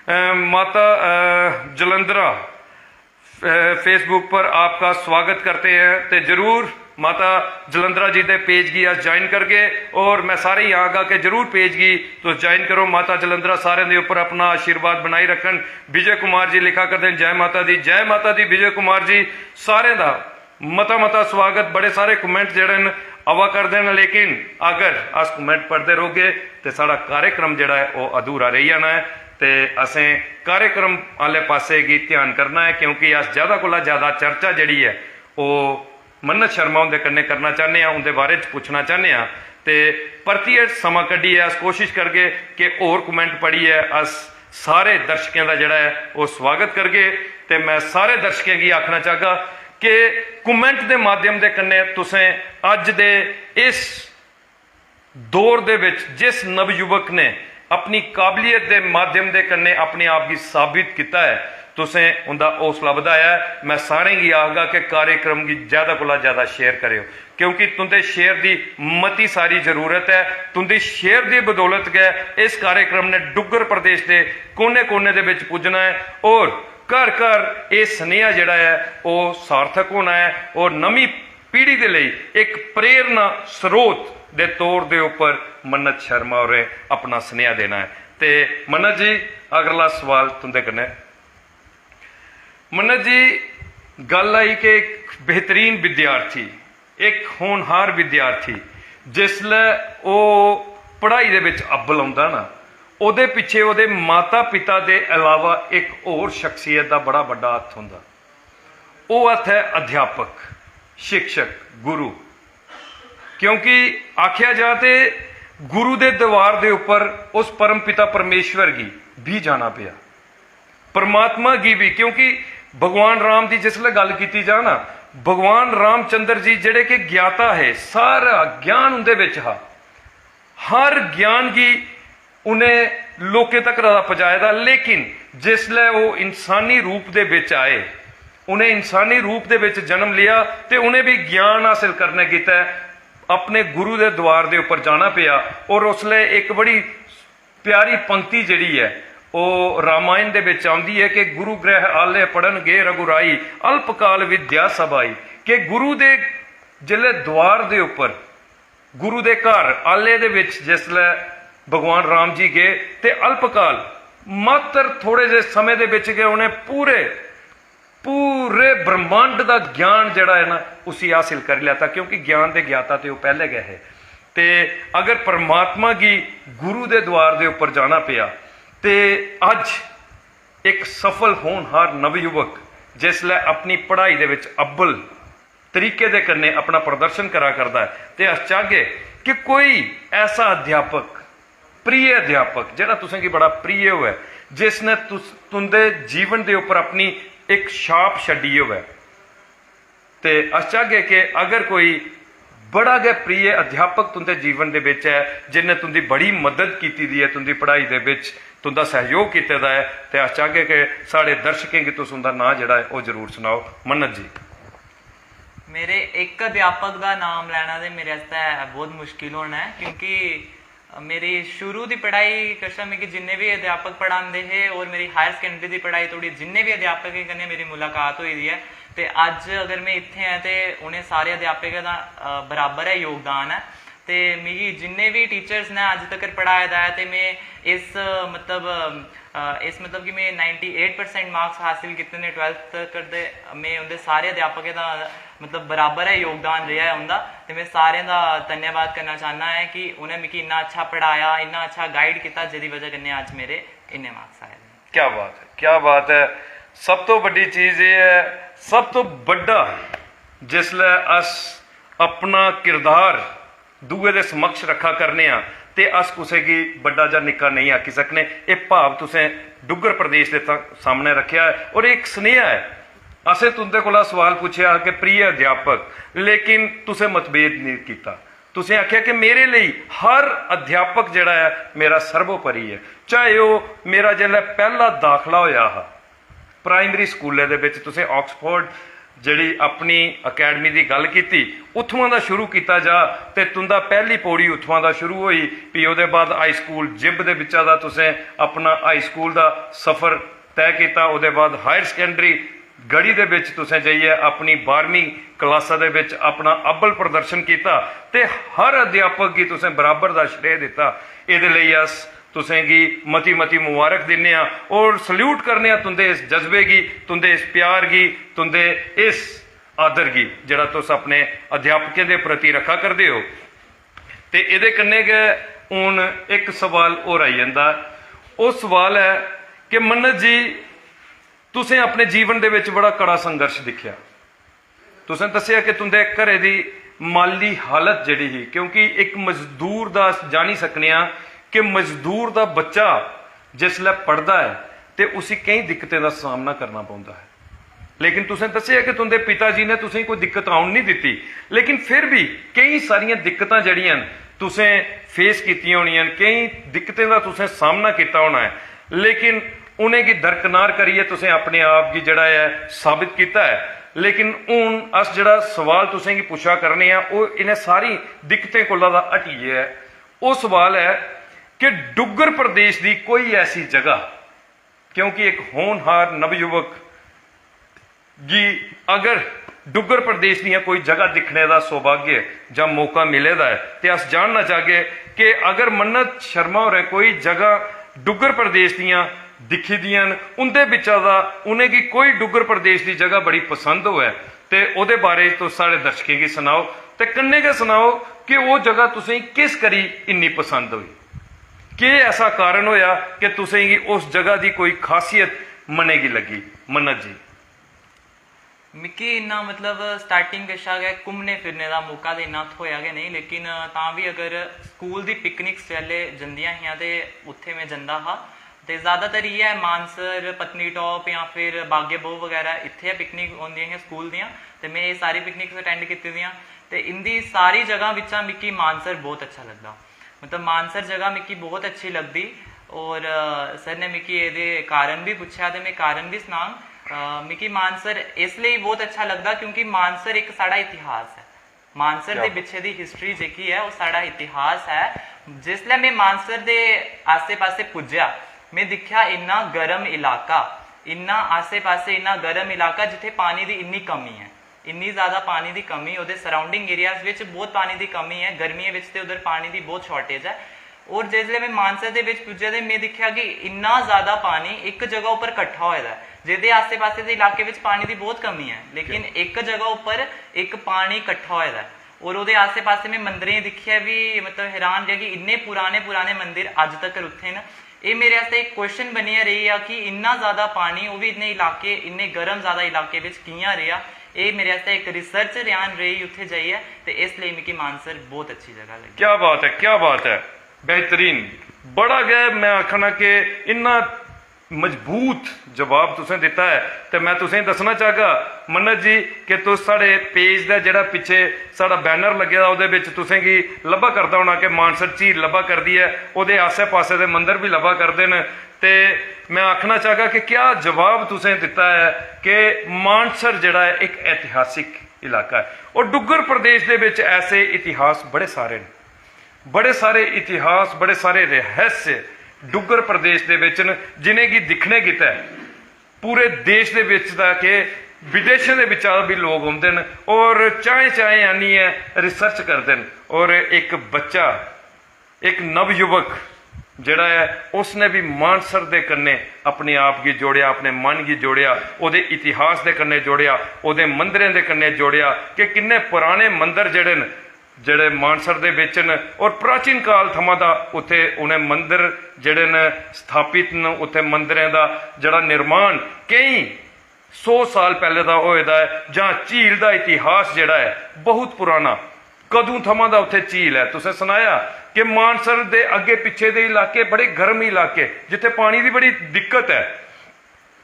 अ, "माता, अ, जलंधरा, अ, Facebook पर आपका स्वागत करते हैं।" ते जरूर माता जलंधरा जी दे पेज गी अस ज्वाइन करगे और मैं सारे गी आखगा कि जरूर पेज गी तुस ज्वाइन करो। माता जलंधरा सारें दे उप्पर अपना आशीर्वाद बनाई रखन। विजय कुमार जी लिखा करदे न, "जय माता दी।" जय माता दी विजय कुमार जी, सारें दा मता मता स्वागत। बड़े सारे कमेंट जेह्ड़े न आवा करदे न, लेकिन अगर अस कमेंट पढ़दे रौह्गे ते साढ़ा कार्यक्रम जेह्ड़ा ऐ ओह् अधूरा रेही जाना ऐ। ते असें कार्यक्रम आह्ले पासै गी ध्यान करना ऐ, क्योंकि अस ज़्यादा कोला ज़्यादा चर्चा जेह्ड़ी ऐ ओह् मन्नत शर्मा हुंदे कन्नै करना चाह्न्ने आं, उं'दे बारे च पुच्छना चाह्न्ने आं। ते परतियै समां कड्ढियै अस कोशिश करगे कि होर कमेंट पढ़ियै अस सारे दर्शकें दा जेह्ड़ा ऐ ओह् स्वागत करगे। ते मैं सारे दर्शकें गी आखना चाहगा कि कमेंट दे माध्यम दे कन्नै तुसें अज्ज दे इस दौर दे विच जिस नवयुवक ने अपनी काबलियत दे माध्यम दे कन्नै अपने आप गी साबित कीता ऐ। तुसें उं'दा हौसला बधाया ऐ। मैं सारें गी आखगा कि कार्यक्रम गी ज्यादा कोला ज्यादा शेयर करेओ, क्योंकि तुं'दे शेयर दी मती सारी जरूरत ऐ। तुं'दी शेयर दी बदौलत गै इस कार्यक्रम ने डुग्गर प्रदेश दे कोने-कोने दे बिच पुज्जना ऐ और घर-घर एह् सनेहा जेह्ड़ा ऐ, ओह् सार्थक होना ऐ और नमीं पीढ़ी दे लेई इक प्रेरणा स्रोत दे तौर दे उप्पर मन्नत शर्मा होरें अपना सनेहा देना ऐ। ते मन्नत जी, अगला सवाल तुं'दे कन्नै। मन्नत जी, गल्ल आई कि इक बेहतरीन विद्यार्थी, इक होनहार विद्यार्थी, जिसलै ओह् पढ़ाई दे बिच अव्वल औंदा ना, ओह्दे पिच्छे ओह्दे माता पिता दे अलावा इक होर शख्सियत दा बड़ा बड्डा हत्थ होंदा। ओह् हत्थ ऐ अध्यापक, शिक्षक, गुरु। क्योंकि आखेआ जा ते गुरु दे दरबार दे उप्पर उस परम पिता परमेश्वर गी बी जाना पेआ, परमात्मा गी बी। क्योंकि भगवान राम दी जिसलै गल्ल कीती जा ना, भगवान रामचंद्र जी जेह्ड़े कि ज्ञाता हे, सारा ज्ञान उं'दे बिच हा, हर ज्ञान गी उ'नें लोकें तक दा पजाए दा, लेकिन जिसलै ओह् इंसानी रूप दे बिच आए, उ'नें इंसानी रूप दे बिच जन्म लिया ते उ'नें बी ज्ञान हासल करने गितै अपने गुरु दे द्वार दे उप्पर जाना पेआ। और उसलै इक बड़ी प्यारी पंक्ति जेह्ड़ी ऐ, ओह् रामायण दे बिच आंदी ऐ कि "गुरु गृह आले पढ़न गे रघुराई, अल्पकाल विद्या सभाई।" कि गुरु दे जिसलै द्वार दे उप्पर, गुरु दे घर आले दे बिच जिसलै भगवान राम जी गे ते अल्पकाल, मात्र थोड़े जे समें दे बिच गै उ'नें पूरे पूरे ब्रह्मांड दा ज्ञान जेह्ड़ा ऐ ना, उसी हासिल करी लैता, क्योंकि ज्ञान दे ज्ञाता ते ओह् पैह्ले गै हे। ते अगर परमात्मा गी गुरु दे द्वार दे उप्पर जाना पेआ, ते अज्ज इक सफल होनहार नवयुवक जिसलै अपनी पढ़ाई दे बिच अव्वल तरीके दे कन्नै अपना प्रदर्शन करा करदा ऐ, ते अस चाहगे कि कोई ऐसा अध्यापक, प्रिय अध्यापक, जेह्ड़ा तुसें गी बड़ा प्रिय होऐ, जिसने तुस, तुं'दे जीवन दे उप्पर अपनी इक छाप छड्डी होऐ। ते अस चाहगे कि अगर कोई बड़ा गै प्रिय अध्यापक तुं'दे जीवन दे बिच ऐ, जिन्नै तुं'दी बड़ी मदद कीती दी ऐ, तुं'दी पढ़ाई दे बिच तुं'दा सैह्योग कीते दा ऐ, ते अस चाहगे कि साढ़े दर्शकें गी तुस उं'दा नांऽ जेह्ड़ा ऐ, ओह् जरूर सनाओ। मन्नत जी। मेरे इक अध्यापक दा नाम लैना ते मेरे आस्तै बहुत मुश्किल होना ऐ, क्योंकि मेरी शुरू दी पढ़ाई कशा मिगी जिन्ने बी अध्यापक पढ़ांदे हे और मेरी हायर सकैंडरी दी पढ़ाई धोड़ी जिन्ने बी अध्यापकें कन्नै मेरी मुलाकात होई दी ऐ, ते अज्ज अगर में इत्थै आं ते उ'नें सारे अध्यापकें दा, अ, बराबर ऐ योगदान ऐ। ते मिगी जिन्ने बी टीचर्स ने अज्ज तकर पढ़ाए दा ऐ, ते में इस, मतलब, अ, इस, मतलब, कि में नाइंटी एट परसेंट मार्क्स हासिल कीते न ट्वेल्थ तकर, ते में उं'दे सारे अध्यापकें दा, मतलब, बराबर ऐ योगदान रेहा ऐ उं'दा। ते में सारें दा धन्यवाद करना चाह्न्ना ऐ कि उ'नें मिगी इन्ना अच्छा पढ़ाया, इन्ना अच्छा गाइड कीता, जेह्दी बजह कन्नै अज्ज मेरे इन्ने मार्क्स आए दे न। क्या बात ऐ, क्या बात ऐ। सब तो बड्डी चीज एह् ऐ, सब तो बड्डा जिसलै अस अपना किरदार दूए दे समक्ष रक्खा करने आं, ते अस कुसै गी बड्डा जां निक्का नेईं आखी सकने। एह् भाव तुसें डुग्गर प्रदेश दे ता-, सामनै रक्खेआ ऐ, और एह् इक सनेहा ऐ। असें तुं'दे कोला सवाल पुच्छेआ हा कि प्रिय अध्यापक, लेकिन तुसें मतभेद नेईं कीता। तुसें आखेआ कि मेरे लेई हर अध्यापक जेह्ड़ा ऐ, मेरा सर्वोपरि ऐ। चाहे ओह् मेरा जिसलै पैह्ला दाखला होएआ हा, प्राइमरी स्कूलै दे बिच, तुसें ऑक्सफोर्ड जेह्ड़ी अपनी अकैडमी दी गल्ल कीती, उत्थुआं दा शुरू कीता जा, ते तुं'दा पैह्ली पौड़ी उत्थुआं दा शुरू होई। फ्ही ओह्दे बाद हाई स्कूल जिब दे बिच्चा दा तुसें अपना हाई स्कूल दा सफर तय कीता। ओह्दे बाद हायर सकैंडरी गढ़ी दे बिच तुसें जाइयै अपनी बारहमीं क्लासा दे बिच अपना अव्वल प्रदर्शन कीता, ते हर अध्यापक गी तुसें बराबर दा श्रेय दित्ता। एह्दे लेई अस तुसें गी मती मती मुबारक दिन्ने आं और सल्यूट करने आं तुं'दे इस जज्बे गी, तुं'दे इस प्यार गी, तुं'दे इस आदर गी, जेह्ड़ा तुस अपने अध्यापकें दे प्रति रक्खा करदे ओ। ते एह्दे कन्नै गै हून इक सवाल होर आई जंदा। ओह् सवाल ऐ कि मन्नत जी, तुसें अपने जीवन दे बिच बड़ा कड़ा संघर्ष दिक्खेआ। तुसें दस्सेआ कि तुं'दे घरै दी माली हालत जेह्ड़ी ही, क्योंकि इक मजदूर दा, अस जानी सकने आं कि मजदूर दा बच्चा जिसलै पढ़दा ऐ ते उसी केईं दिक्कतें दा सामना करना पौंदा ऐ। लेकिन तुसें दस्सेआ कि तुं'दे पिता जी ने तुसेंगी कोई दिक्कत औन नहीं दित्ती, लेकिन फिर भी केईं सारियां दिक्कतां जेह्ड़ियां न, तुसें फेस कीतियां होनियां न, केईं दिक्कतें दा तुसें सामना कीता होना ऐ, लेकिन उ'नेंगी दरकनार करियै तुसें अपने आप गी जेह्ड़ा ऐ, साबित कीता ऐ। लेकिन हून अस जेह्ड़ा सवाल तुसेंगी पुच्छा करने आं, ओह् इ'नें सारी दिक्कतें कोला दा हटियै ऐ। ओह् सवाल ऐ कि डुग्गर प्रदेश दी कोई ऐसी जगह, क्योंकि इक होनहार नवयुवक गी अगर डुग्गर प्रदेश दियां कोई जगह दिक्खने दा सौभाग्य जां मौका मिले दा ऐ, ते अस जानना चाहगे कि अगर मन्नत शर्मा होरें कोई जगह डुग्गर प्रदेश दियां दिक्खी दियां न, उं'दे बिच्चा दा उ'नेंगी कोई डुग्गर प्रदेश दी जगह बड़ी पसंद होऐ, ते ओह्दे बारे च तुस साढ़े दर्शकें गी सनाओ, ते कन्नै गै सनाओ कि ओह् जगह तुसेंगी किस करी इन्नी पसंद होई, केह् ऐसा कारण होएआ कि तुसेंगी उस जगह दी कोई खासियत मनै गी लग्गी? मन्नत जी। मिकी इन्ना, मतलब, स्टार्टिंग कशा गै घूमने फिरने दा मौका ते इन्ना थ्होएआ गै नेईं, लेकिन तां बी अगर स्कूल दी पिकनिक्स जिसलै जंदियां हियां ते उत्थै में जंदा हा। ते ज़्यादातर इ'यै मानसर, पत्नीटॉप जां फिर बागे बहु बगैरा, इत्थै गै पिकनिक होंदियां हियां स्कूल दियां। ते में एह् सारी पिकनिक्स अटैंड कीती दियां। ते इं'दी सारी जगह बिच्चा मिकी मानसर बहुत अच्छा लगदा। मतलब, मानसर जगह मिकी बहुत अच्छी लगदी। और सर ने मिकी एह्दे कारण बी पुच्छेआ ते में कारण बी सनांग। मिकी मानसर इसलेई बहुत अच्छा लगदा क्योंकि मानसर इक साढ़ा इतिहास ऐ। मानसर दे पिच्छे दी हिस्ट्री जेह्की ऐ, ओह् साढ़ा इतिहास ऐ। जिसलै में मानसर दे आस्सै पास्सै पुज्जेआ, में दिक्खेआ इन्ना गर्म इलाका, इन्ना आस्सै पास्सै इन्ना गर्म इलाका जित्थै पानी दी इन्नी कमी ऐ, इन्नी ज़्यादा पानी दी कमी। ओह्दे सराउंडिंग एरियाज बिच बहुत पानी दी कमी ऐ, गर्मियें बिच ते उद्धर पानी दी बहुत शार्टेज ऐ। और जिसलै में मानसर दे बिच पुज्जेआ ते में दिक्खेआ कि इन्ना ज़्यादा पानी इक जगह उप्पर कट्ठा होए दा ऐ, जेह्दे आस्सै पास्सै दे इलाके बिच पानी दी बहुत कमी ऐ, लेकिन इक जगह उप्पर इक पानी कट्ठा होए दा ऐ। और ओह्दे आस्सै पास्सै में मंदरें गी दिक्खियै बी, मतलब, हैरान रेहा कि इन्ने पुराने पुराने मंदिर अज्ज तकर उत्थै न। एह् मेरे आस्तै इक क्वेश्चन बनियै रेही गेआ कि इन्ना ज़्यादा पानी, ओह् बी इन्ने इलाके, इन्ने गर्म ज़्यादा इलाके बिच कि'यां रेहा? एह् मेरे आस्तै इक रिसर्च रेहान रेही उत्थै जाइयै, ते इस लेई मिकी मानसर बहुत अच्छी जगह लग्गी। क्या बात ऐ, क्या बात ऐ, बेहतरीन। बड़ा गै, में आखना कि इन्ना मजबूत जवाब तुसें दित्ता ऐ। ते में तुसें दस्सना चाहगा, मन्नत जी, कि तुस साढ़े पेज दा जेह्ड़ा पिच्छे साढ़ा बैनर लग्गे दा, ओह्दे बिच तुसें गी लब्भा करदा होना कि मानसर झील लब्भा करदी ऐ, ओह्दे आस्सै पास्सै दे मंदर बी लब्भा करदे न। ते में आखना चाहगा कि क्या जवाब तुसें दित्ता ऐ कि मानसर जेह्ड़ा ऐ, इक ऐतिहासिक इलाका ऐ, और डुग्गर प्रदेश दे बिच ऐसे इतिहास बड़े सारे न। बड़े सारे इतिहास, बड़े सारे रहस्य डुग्गर प्रदेश दे बिच न, जिनेंगी दिक्खने गितै पूरे देश दे बिच दा के विदेशें दे बिच्चा बी लोक औंदे न और चाएं चाएं आनियै रिसर्च करदे न। और इक बच्चा, इक नवयुवक जेह्ड़ा ऐ, उसने बी मानसर दे कन्नै अपने आप गी जोड़ेआ, अपने मन गी जोड़ेआ, ओह्दे इतिहास दे कन्नै जोड़ेआ, ओह्दे मंदरें दे कन्नै जोड़ेआ कि किन्ने पराने मंदर जेह्ड़े न, जेह्ड़े मानसर दे बिच न और प्राचीन काल थमां दा उत्थै उ'नें मंदर जेह्ड़े न स्थापित न, उत्थै मंदरें दा जेह्ड़ा निर्माण केईं सौ साल पैह्ले दा होए दा ऐ, जां झील दा इतिहास जेह्ड़ा ऐ बहुत पुराना, कदूं थमां दा उत्थै झील ऐ। तुसें सनाया कि मानसर दे अग्गें पिच्छे दे इलाके बड़े गर्म इलाके, जित्थै पानी दी बड़ी दिक्कत ऐ,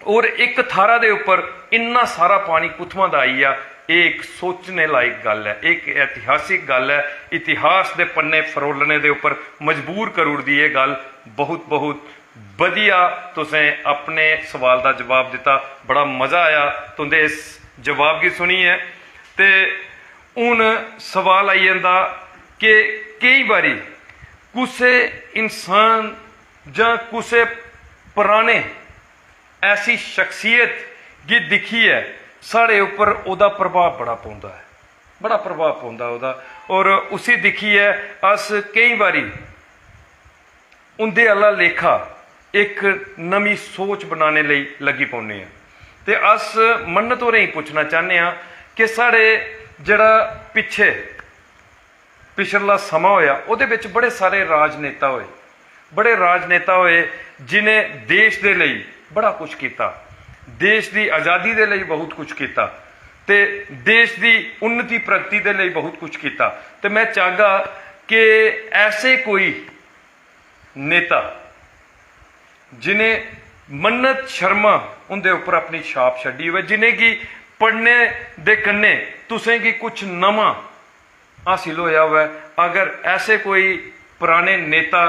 और इक थाह्रा दे उप्पर इन्ना सारा पानी कुत्थुआं दा आई गेआ? एह् इक सोचने लायक गल्ल ऐ, इक ऐतिहासिक गल्ल ऐ। इतिहास दे पन्ने फरोलने दे उप्पर मजबूर करी ओड़दी एह् गल्ल। बहुत बहुत बधिया तुसें अपने सवाल दा जवाब दित्ता, बड़ा मजा आया तुं'दे इस जवाब गी सुनियै। ते हून सवाल आई जंदा कि केईं बारी कुसै इंसान जां कुसै पराने ऐसी शख्सियत गी दिक्खियै साढ़े उप्पर ओह्दा प्रभाव बड़ा पौंदा ऐ, बड़ा प्रभाव पौंदा ओह्दा। और उसी दिक्खियै अस केईं बारी उं'दे आह्ला लेखा इक नमीं सोच बनाने लेई लग्गी पौन्ने आं। ते अस मन्नत होरें गी पुच्छना चाह्न्ने आं कि साढ़े जेह्ड़ा पिच्छे पिछला समां होएआ, ओह्दे बिच बड़े सारे राजनेता होए, बड़े राजनेता होए जिनें देश दे लेई बड़ा कुछ कीता, देश दी आजादी दे लेई बहुत कुछ कीता ते देश दी उन्नति प्रगति दे लेई बहुत कुछ कीता। ते मैं चाहगा कि ऐसे कोई नेता जिनें मन्नत शर्मा उं'दे उप्पर अपनी छाप छड्डी होऐ, जि'नेंगी पढ़ने दे कन्नै तुसें गी कुछ नमां हासिल होआ होऐ। अगर ऐसे कोई पराने नेता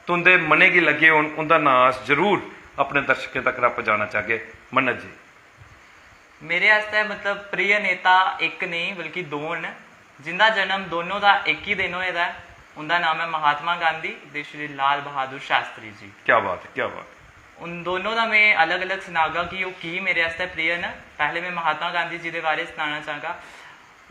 तुं'दे मनै गी लग्गे होन, उं'दा नांऽ अस जरूर अपने दर्शकें तक्कर पजाना चाहगे। मन्नत जी। मेरे आस्तै मतलब प्रिय नेता इक नेईं बल्कि दो न, जिंदा जन्म दोनों दा इक ही दिन होए दा ऐ। उंदा नाम ऐ महात्मा गांधी ते श्री लाल बहादुर शास्त्री जी। क्या बात है, क्या बात है। उन दोनों दा में अलग-अलग सनागा कि ओह् की मेरे आस्तै प्रिय न। पैह्ले में महात्मा गांधी जी दे बारे च सनाना चाहगा।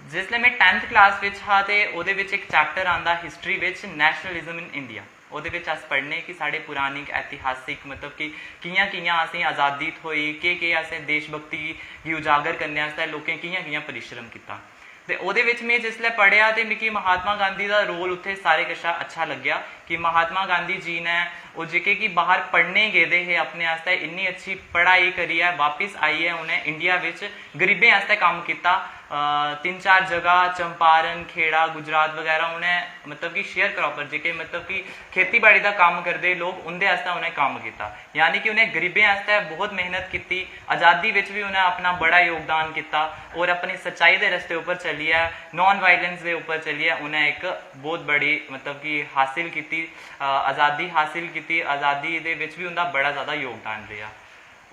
जिसलै में टैंथ क्लास बिच हा ते ओह्दे बिच इक चैप्टर आंदा हिस्ट्री बिच, Nationalism in India। ओह्दे बिच अस पढ़ने कि साढ़े पुरानी ऐतिहासिक, मतलब कि कि'यां कि'यां असें आज़ादी थ्होई, केह् केह् असें देशभक्ति गी उजागर करने आस्तै लोकें कि'यां कि'यां परिश्रम कीता। ते ओह्दे बिच में जिसलै पढ़ेआ ते मिगी महात्मा गांधी दा रोल उत्थै सारे कशा अच्छा लग्गेआ कि महात्मा गांधी जी ने ओह् जेह्के कि बाहर पढ़ने गेदे हे, अपने आस्तै इन्नी अच्छी पढ़ाई करियै बापस आइयै उ'नें इंडिया बिच गरीबें आस्तै कम्म कीता। अ, तिन्न चार जगह, चंपारण, खेड़ा, गुजरात बगैरा, उ'नें मतलब कि शेयर क्रॉपर जेह्के मतलब कि खेतीबाड़ी दा कम्म करदे लोक, उं'दे आस्तै उ'नें कम्म कीता। यानी कि उ'नें गरीबें आस्तै बहुत मेहनत कीती। आज़ादी बिच बी उ'नें अपना बड़ा योगदान कीता और अपनी सच्चाई दे रस्ते उप्पर चलियै, नॉन वायलेंस दे उप्पर चलियै उ'नें इक बहुत बड़ी मतलब कि हासिल कीती, अ, आज़ादी हासिल कीती। आज़ादी दे बिच बी उं'दा बड़ा ज़्यादा योगदान रेहा।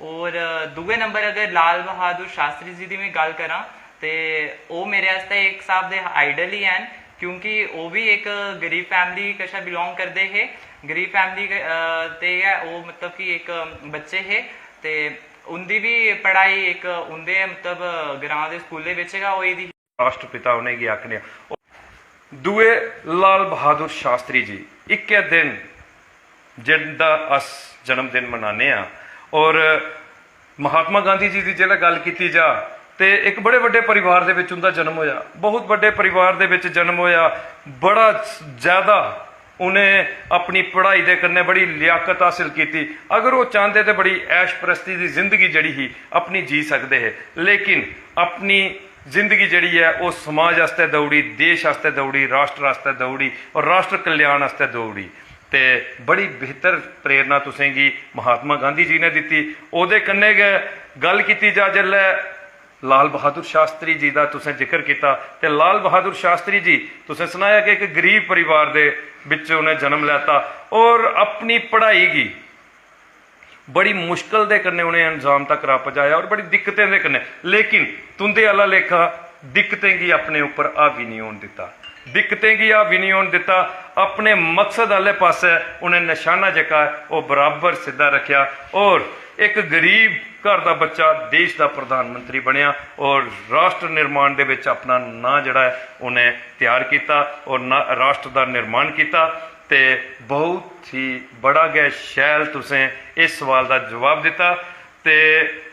और दूए नंबर अगर लाल बहादुर शास्त्री जी दी में गल्ल करां ते ओह् मेरे आस्तै इक स्हाब दे आइडल ही हैन, क्योंकि ओह् बी इक गरीब फैमिली कशा बिलोंग करदे हे। गरीब फैमिली ते गै ओह् मतलब कि इक बच्चे हे ते उं'दी बी पढ़ाई इक उं'दे मतलब ग्रांऽ दे स्कूलै बिच गै होई दी ही। राष्ट्रपिता उ'नेंगी आखने आं। दूए लाल बहादुर शास्त्री जी इक्कै दिन जिंदा अस जन्मदिन मनाने आं और महात्मा गांधी जी दी जेल्लै गल्ल कीती जा ते इक बड़े बड्डे परिवार दे बिच उं'दा जन्म होआ, बहुत बड्डे परिवार दे बिच जन्म होआ, बड़ा ज़्यादा उ'नें अपनी पढ़ाई दे कन्नै बड़ी लियाकत हासल कीती। अगर ओह् चांह्दे ते बड़ी ऐश परस्ती दी जिंदगी जेह्ड़ी ही अपनी जी सकदे हे, लेकिन अपनी जिंदगी जेह्ड़ी ऐ ओह् समाज आस्तै देई ओड़ी, देश आस्तै देई ओड़ी, राष्ट्र आस्तै देई ओड़ी और राष्ट्र कल्याण आस्तै देई ओड़ी। ते बड़ी बेहतर प्रेरणा तुसेंगी महात्मा गांधी जी ने दित्ती। ओह्दे कन्नै गै गल्ल कीती जा जेल्लै लाल बहादुर शास्त्री जी दा तुसें जिक्र कीता ते लाल बहादुर शास्त्री जी तुसें सनाया कि इक गरीब परिवार दे बिच उ'नें जन्म लैता और अपनी पढ़ाई गी बड़ी मुश्कल दे कन्नै उ'नें अंजाम तक पजाया और बड़ी दिक्कतें दे कन्नै, लेकिन तुं'दे आह्ला लेखा दिक्कतें गी अपने उप्पर हावी निं होन दित्ता, दिक्कतें गी हावी निं होन दित्ता। अपने मकसद आह्ले पासै उ'नें नशाना जेह्का ऐ ओह् बराबर सिद्धा रक्खेआ और इक गरीब घर दा बच्चा देश दा प्रधानमंत्री बनेआ और राष्ट्र निर्माण दे बिच अपना नांऽ जेह्ड़ा ऐ उ'नें त्यार कीता और ना राष्ट्र दा निर्माण कीता। ते बहुत ही बड़ा गै शैल तुसें इस सवाल दा जवाब दित्ता। ते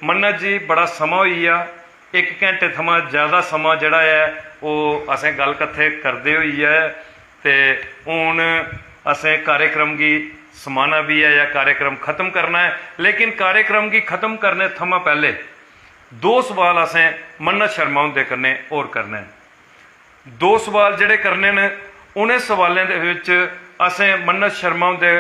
मन्नत जी, बड़ा समां होई गेआ, इक घैंटे थमां ज़्यादा समां जेह्ड़ा ऐ ओह् असें गल्ल कत्थे करदे होई ऐ। ते हून असें कार्यक्रम गी समाना बी ऐ जां कार्यक्रम खत्म करना ऐ, लेकिन कार्यक्रम गी खत्म करने थमां पैह्ले दो सवाल असें मन्नत शर्मा हुंदे कन्नै होर करने न। दो सवाल जेह्ड़े करने न, उ'नें सवालें दे बिच असें मन्नत शर्मा हुंदे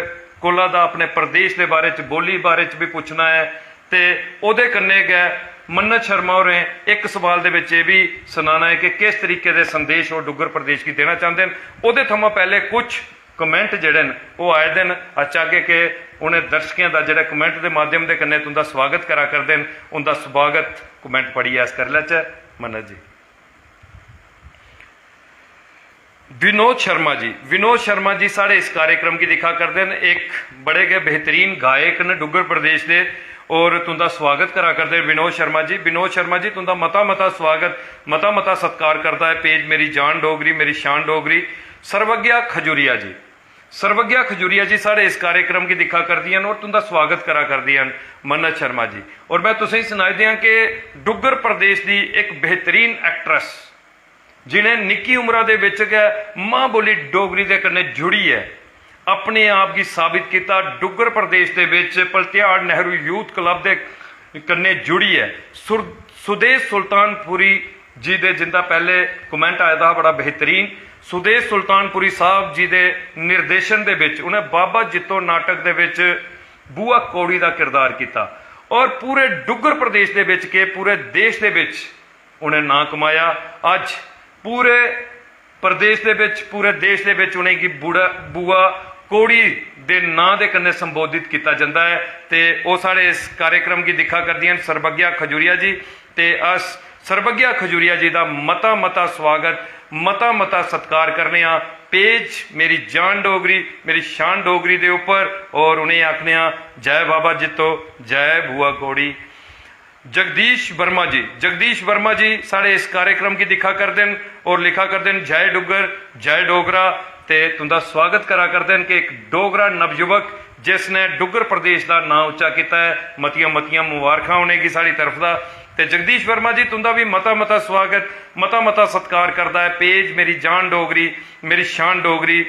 कोला दा अपने प्रदेश दे बारे च, बोली बारे च बी पुच्छना ऐ ते ओह्दे कन्नै गै मन्नत शर्मा होरें इक सवाल दे बिच एह् बी सनाना ऐ कि किस तरीके दे संदेश ओह् डुग्गर प्रदेश गी देना चांह्दे न। ओह्दे थमां पैह्ले कुछ कमेंट जेह्ड़े न ओह् आए दे न। अस चाह्गे कि उ'नें दर्शकें दा जेह्ड़ा कमेंट दे माध्यम दे कन्नै तुं'दा सुआगत करा करदे न, उं'दा सुआगत कमेंट पढ़ियै अस करी लैचै। मन्नत जी। विनोद शर्मा जी, विनोद शर्मा जी साढ़े इस कार्यक्रम गी दिक्खा करदे न, इक बड़े गै बेहतरीन गायक न डुग्गर प्रदेश दे, और तुं'दा सुआगत करा करदे न विनोद शर्मा जी। विनोद शर्मा जी, तुं'दा मता मता सुआगत, मता मता सत्कार करदा ऐ पेज मेरी जान डोगरी, मेरी शान डोगरी, सर्वज्ञा खजूरिया जी। सर्वज्ञा खजूरिया जी साढ़े इस कार्यक्रम गी दिक्खा करदियां न और तुं'दा सुआगत करा करदियां न मन्नत शर्मा जी। और में तुसेंगी सनाई देआं कि डुग्गर प्रदेश दी इक बेहतरीन एक्ट्रेस, जि'नें निक्की उमरा दे बिच गै मां बोली डोगरी दे कन्नै जुड़ियै अपने आप गी साबित कीता, डुग्गर प्रदेश दे बिच पलत्याड़ नेहरू यूथ क्लब दे कन्नै जुड़ियै सुर-, सुदेश सुल्तानपुरी जी दे, जिंदा पैह्ले कमेंट आए दा हा बड़ा बेहतरीन, सुदेश सुल्तानपुरी साहब जी दे निर्देशन दे बिच उ'नें बाबा जित्तो नाटक दे बिच बुआ कौड़ी दा किरदार कीता। और पूरे डुग्गर प्रदेश दे बिच के पूरे देश दे बिच उ'नें नांऽ कमाया। अज्ज पूरे प्रदेश दे बिच, पूरे देश दे बिच उ'नेंगी बुआ बुआ कौड़ी दे नांऽ दे कन्नै संबोधित कीता जंदा ऐ। ते ओह् साढ़े इस कार्यक्रम गी दिक्खा करदियां न, सर्वज्ञा खजूरिया जी। ते अस सर्वज्ञा खजूरिया जी दा मता मता स्वागत, मता मता सत्कार करने आं पेज मेरी जान डोगरी, मेरी शान डोगरी दे उप्पर, और उ'नेंगी आखने आं, जय बाबा जित्तो, जय बुआ कौड़ी। जगदीश वर्मा जी, जगदीश वर्मा जी साढ़े इस कार्यक्रम गी दिक्खा करदे न और लिखा करदे न, जय डुग्गर, जय डोगरा। ते तुंदा स्वागत करा करदे न कि इक डोगरा नवयुवक जिसने डुग्गर प्रदेश दा नांऽ उच्चा कीता ऐ। मतियां मतियां मुबारखां उ'नेंगी साढ़ी तरफ दा। ते जगदीश वर्मा जी, तुंदा बी मता मता स्वागत, मता मता सत्कार करदा ऐ पेज मेरी जान डोगरी, मेरी शान डोगरी।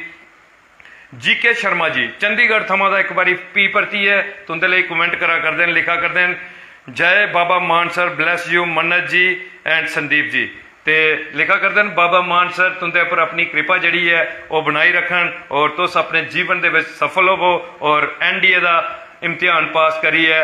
जी के शर्मा जी चंडीगढ़ थमां दा इक बारी फ्ही परतियै तुंदे लेई कमेंट करा करदे न, लिखा करदे न, जय बाबा मानसर, bless you मन्नत जी and संदीप जी। ते लिखा करदे न, बाबा मानसर तुंदे उप्पर अपनी कृपा जेह्ड़ी ऐ ओह् बनाई रक्खन और तुस अपने जीवन दे बिच सफल होवो और एनडीए दा इम्तिहान पास करियै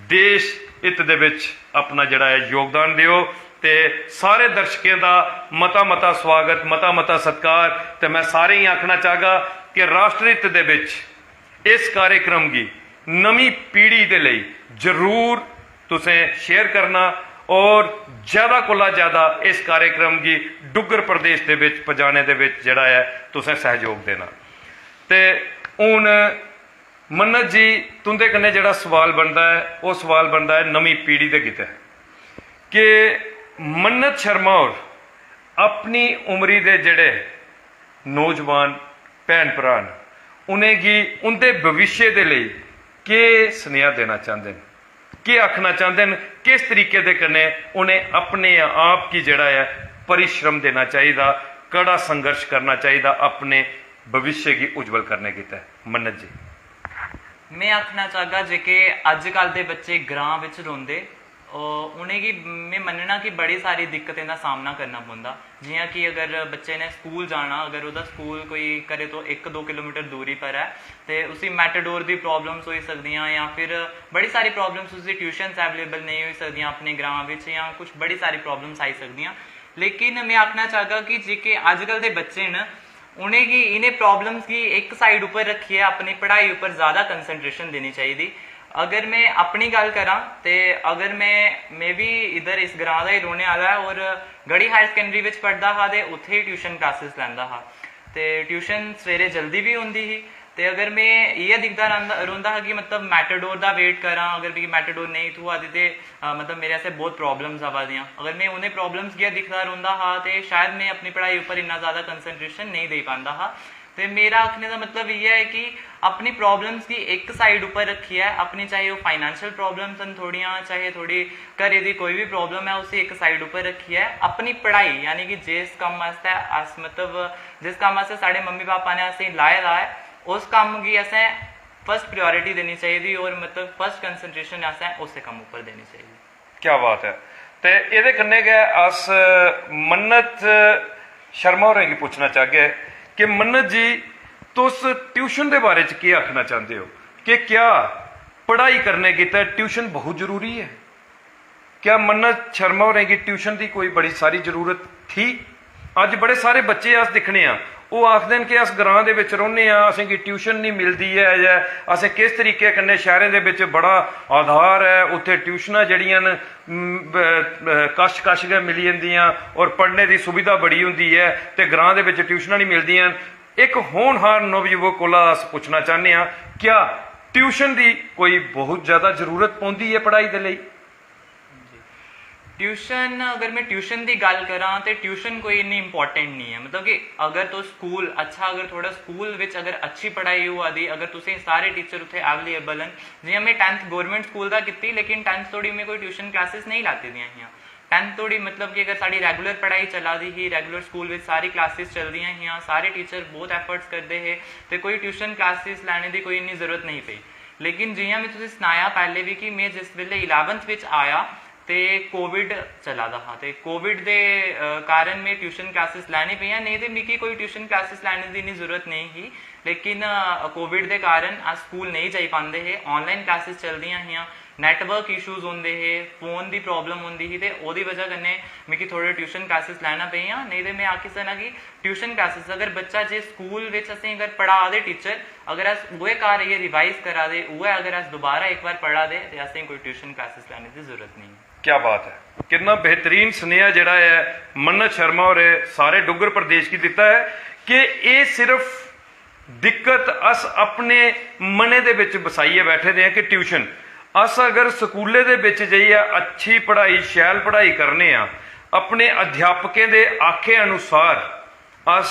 देश हित दे बिच अपना जेह्ड़ा ऐ योगदान देओ। ते सारे दर्शकें दा मता मता स्वागत, मता मता सत्कार। ते मैं सारें गी आखना चाहगा कि राष्ट्र हित दे बिच इस कार्यक्रम गी नमीं पीढ़ी दे लेई जरूर तुसें शेयर करना और ज्यादा कोला ज्यादा इस कार्यक्रम गी डुग्गर प्रदेश दे बिच पजाने दे बिच जेह्ड़ा ऐ तुसें सैहयोग देना। ते हून मन्नत जी, तुंदे कन्नै जेह्ड़ा सवाल बनदा ऐ, ओह् सवाल बनदा ऐ नमीं पीढ़ी दे गितै कि मन्नत शर्मा होर अपनी उमरी दे जेह्ड़े नौजवान भैन भ्राऽ न, उ'नेंगी उं'दे भविष्य दे लेई केह् सनेहा देना चांह्दे न, केह् आखना चांह्दे न, किस तरीके दे कन्नै उ'नें अपने आप गी जेह्ड़ा ऐ परिश्रम देना चाहिदा, कड़ा संघर्ष करना चाहिदा अपने भविष्य गी उज्जवल करने गितै। मन्नत जी। में आखना चाहगा जेह्के अज्जकल दे बच्चे ग्रां बिच रौंह्दे, ओह्, उ'नेंगी में मन्नना कि बड़ी सारी दिक्कतें दा सामना करना पौंदा। जि'यां कि अगर बच्चे ने स्कूल जाना, अगर ओह्दा स्कूल कोई घरै तो इक दो किलोमीटर दूरी पर ऐ, ते उसी मेटाडोर दी प्रॉब्लम्स होई सकदियां, जां फिर बड़ी सारी प्रॉब्लम्स उसी ट्यूशन्स अवेलेबल नेईं होई सकदियां अपने ग्रां बिच, जां कुछ बड़ी सारी प्रॉब्लम्स आई सकदियां। लेकिन में आखना चाहगा कि जेह्के अज्जकल दे बच्चे न, उ'नेंगी इ'नें प्रॉब्लम्स गी इक साइड उप्पर रक्खियै अपनी पढ़ाई उप्पर ज़्यादा कंसंट्रेशन देनी चाहिदी। अगर में अपनी गल्ल करां ते अगर में में बी इद्धर इस ग्रांऽ दा ही रौह्ने आह्ला ऐ, और गढ़ी हायर सकैंडरी बिच पढ़दा हा ते उत्थै ही ट्यूशन क्लासिस लैंदा हा। ते ट्यूशन सवेरे जल्दी बी होंदी ही, ते अगर में इ'यै दिखदा रौंह्दा रौंह्दा हा कि मतलब मेटाडोर दा वेट करां, अगर मिगी मेटाडोर नेईं थ्होआ दी ते अ, मतलब मेरे आस्तै बहुत प्रॉब्लम्स आवा दियां। अगर में उ'नें प्रॉब्लम्स गी गै दिखदा रौंह्दा हा ते शायद में अपनी पढ़ाई उप्पर इन्ना ज़्यादा कंसंट्रेशन नेईं देई पांदा हा। ते मेरा आखने दा मतलब इ'यै ऐ कि अपनी प्रॉब्लम्स गी इक साइड उप्पर रक्खियै, अपनी चाहे ओह् फाइनेंशियल प्रॉब्लम्स न थोह्ड़ियां, चाहे थोह्ड़ी घरै दी कोई बी प्रॉब्लम ऐ, उसी इक साइड उप्पर रक्खियै अपनी पढ़ाई, यानी कि जिस कम्म आस्तै अस, मतलब जिस कम्म आस्तै साढ़े मम्मी पापा ने असेंगी लाए दा ऐ, उस कम्म गी असें फर्स्ट प्रायोरिटी देनी चाहिदी और मतलब फर्स्ट कंसंट्रेशन असें उस्सै कम्म उप्पर देनी चाहिदी। क्या बात ऐ। ते एह्दे कन्नै गै अस मन्नत शर्मा होरें गी पुच्छना चाहगे कि मन्नत जी, तुस ट्यूशन दे बारे च केह् आखना चांह्दे ओ कि क्या पढ़ाई करने गितै ट्यूशन बहुत जरूरी ऐ? क्या मन्नत शर्मा होरें गी ट्यूशन दी कोई बड़ी सारी जरूरत थी? अज्ज बड़े सारे बच्चे अस दिक्खने आं, ओह् आखदे न कि अस ग्रां दे बिच रौह्ने आं, असेंगी ट्यूशन निं मिलदी ऐ, जां असें किस तरीके कन्नै शैह्रें दे बिच बड़ा आधार ऐ, उत्थै ट्यूशनां जेह्ड़ियां न, म, ब-, ब-, कश कश गै मिली जंदियां और पढ़ने दी सुविधा बड़ी होंदी ऐ, ते ग्रां दे बिच ट्यूशनां निं मिलदियां न। इक होनहार नवयुवक कोला अस पुच्छना चाह्न्ने आं, क्या ट्यूशन दी कोई बहुत ज्यादा जरूरत पौंदी ऐ पढ़ाई दे लेई? ट्यूशन, अगर में ट्यूशन दी गल्ल करां ते ट्यूशन कोई इन्नी इंपॉर्टेंट निं ऐ। मतलब कि अगर तुस स्कूल अच्छा, अगर थुआढ़ा स्कूल बिच अगर अच्छी पढ़ाई होआ दी, अगर तुसें सारे टीचर उत्थै अवेलेबल न, जि'यां में टैंथ गौरमेंट स्कूल दा कीती, लेकिन टैंथ धोड़ी में कोई ट्यूशन क्लासिस नेईं लैती दियां हियां। टैंथ धोड़ी मतलब कि अगर साढ़ी रेगुलर पढ़ाई चला दी ही, रेगुलर स्कूल बिच सारी क्लासिस चलदियां हियां, सारे टीचर बहुत एफर्ट्स करदे हे, ते कोई ट्यूशन क्लासिस लैने दी कोई इन्नी जरूरत नेईं पेई। लेकिन जि'यां में तुसें सनाया पैह्लें बी कि में जिस बेल्लै इलेवंथ बिच आया ते कोविड चला दा हा, ते कोविड दे अ, कारण में ट्यूशन क्लासिस लैनी पेइयां, नेईं ते मिगी कोई ट्यूशन क्लासिस लैने दी इन्नी जरूरत नेईं ही। लेकिन अ, कोविड दे कारण अस स्कूल नेईं जाई पांदे हे, ऑनलाइन क्लासिस चलदियां हियां। नैटवर्क इशूज होंदे हे, फोन दी प्रॉब्लम होंदी ही, ते ओह्दी बजह कन्नै मिगी थोह्ड़े ट्यूशन क्लासेस लैना पेइयां। नेईं ते में आखी सकना कि ट्यूशन क्लासेस, अगर बच्चा जे स्कूल बिच असें अगर पढ़ा दे टीचर, अगर अस उ'ऐ घर आइयै रिवाइज करा दे, उ'ऐ अगर अस दोबारा इक बार पढ़ा दे, ते असें कोई ट्यूशन क्लासेस लैने दी जरूरत नेईं। क्या बात ऐ, किन्ना बेहतरीन सनेहा जेह्ड़ा ऐ मन्नत शर्मा होरें सारे डुग्गर प्रदेश गी दित्ता ऐ कि एह् सिर्फ दिक्कत अस अपने मनै दे बिच बसाइयै बैठे दे आं कि ट्यूशन, अस अगर स्कूलै दे बिच जाइयै अच्छी पढ़ाई, शैल पढ़ाई करने आं, अपने अध्यापकें दे आखे अनुसार अस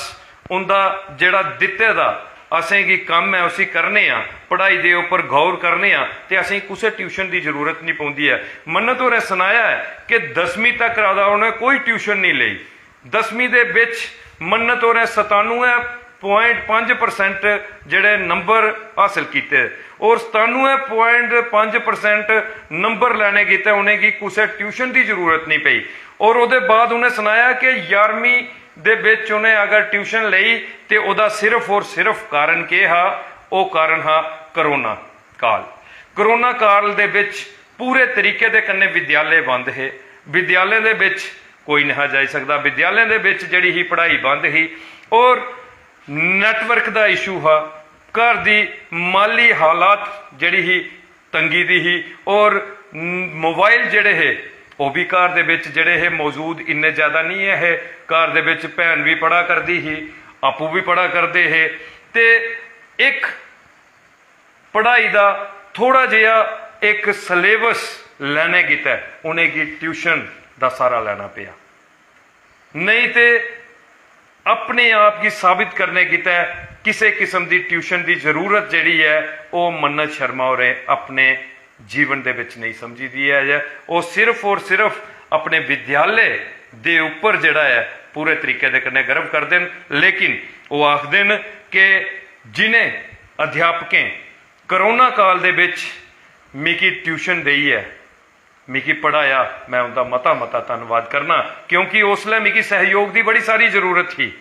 उं'दा जेह्ड़ा दित्ते दा असेंगी कम्म ऐ उसी करने आं, पढ़ाई दे उप्पर गौर करने आं, ते असेंगी कुसै ट्यूशन दी जरूरत निं पौंदी ऐ। मन्नत होरें सनाया ऐ कि दसमीं तक दा उ'नें कोई ट्यूशन निं लेई। दसमीं दे बिच मन्नत होरें सतानुऐ point पंज percent जेह्ड़े नंबर हासल कीते, और सतानुऐ point पंज percent नंबर लैने गितै उ'नेंगी कुसै ट्यूशन दी जरूरत निं पेई। और ओह्दे बाद उ'नें सनाया कि ञारमीं दे बिच उ'नें अगर ट्यूशन लेई ते ओह्दा सिर्फ और सिर्फ कारण केह् हा? ओह् कारण हा कोरोना काल। कोरोना काल दे बिच पूरे तरीके दे कन्नै विद्यालय बंद हे, विद्यालय दे बिच कोई नेहा जाई सकदा, विद्यालय दे बिच जेह्ड़ी ही पढ़ाई बंद ही, और नैटवर्क दा इशू हा, घर दी माली हालात जेह्ड़ी ही तंगी दी ही, और मोबाइल जेह्ड़े हे ओह् बी घर दे बिच जेह्ड़े हे मौजूद इन्ने ज्यादा निं ऐ हे। घर दे बिच भैन बी पढ़ा करदी ही, आपूं बी पढ़ा करदे हे, ते इक पढ़ाई दा थोह्ड़ा जेहा इक सलेबस लैने गितै उ'नेंगी ट्यूशन दा स्हारा लैना पेआ। नेईं ते अपने आप गी साबित करने गितै किसे किस्म दी ट्यूशन दी जरूरत जेह्ड़ी ऐ, ओह् मन्नत शर्मा होरें अपने जीवन दे बिच नेईं समझी दी ऐ। ओह् सिर्फ और सिर्फ अपने विद्यालय दे उप्पर जेह्ड़ा ऐ, पूरे तरीके दे कन्नै गर्व करदे न। लेकिन ओह् आखदे न कि जिनें अध्यापकें कोरोना काल दे बिच मिगी ट्यूशन देइयै मिगी पढ़ाया, में उं'दा मता मता धन्नवाद करना, क्योंकि उसलै मिगी सैह्योग दी बड़ी सारी जरूरत ही।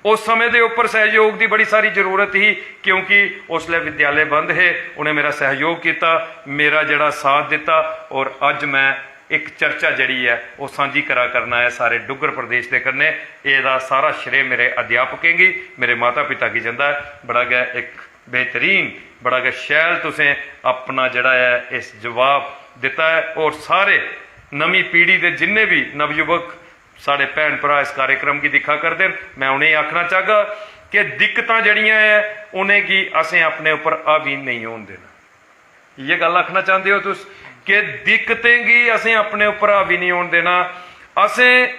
उस समें दे उप्पर सैह्योग दी बड़ी सारी जरूरत ही, क्योंकि उसलै विद्यालय बंद हे। उ'नें मेरा सैह्योग कीता, मेरा जेह्ड़ा साथ दित्ता, और अज्ज में इक चर्चा जेह्ड़ी ऐ, ओह् सांझी करा करना ऐ सारे डुग्गर प्रदेश दे कन्नै। एह्दा सारा श्रेय मेरे अध्यापकें गी, मेरे माता पिता गी जंदा ऐ। बड़ा गै इक बेहतरीन, बड़ा गै शैल तुसें अपना जेह्ड़ा ऐ इस जवाब दित्ता ऐ। और सारे नमीं पीढ़ी दे जिन्ने बी नवयुवक साढ़े भैन भ्राऽ इस कार्यक्रम गी दिक्खा करदे न, में उ'नेंगी आखना चाहगा कि दिक्कतां जेह्ड़ियां ऐ, उ'नेंगी असें अपने उप्पर हावी नेईं होन देना। इ'यै गल्ल आखना चांह्दे ओ तुस कि दिक्कतें गी असें अपने उप्पर हावी नेईं होन देना। असें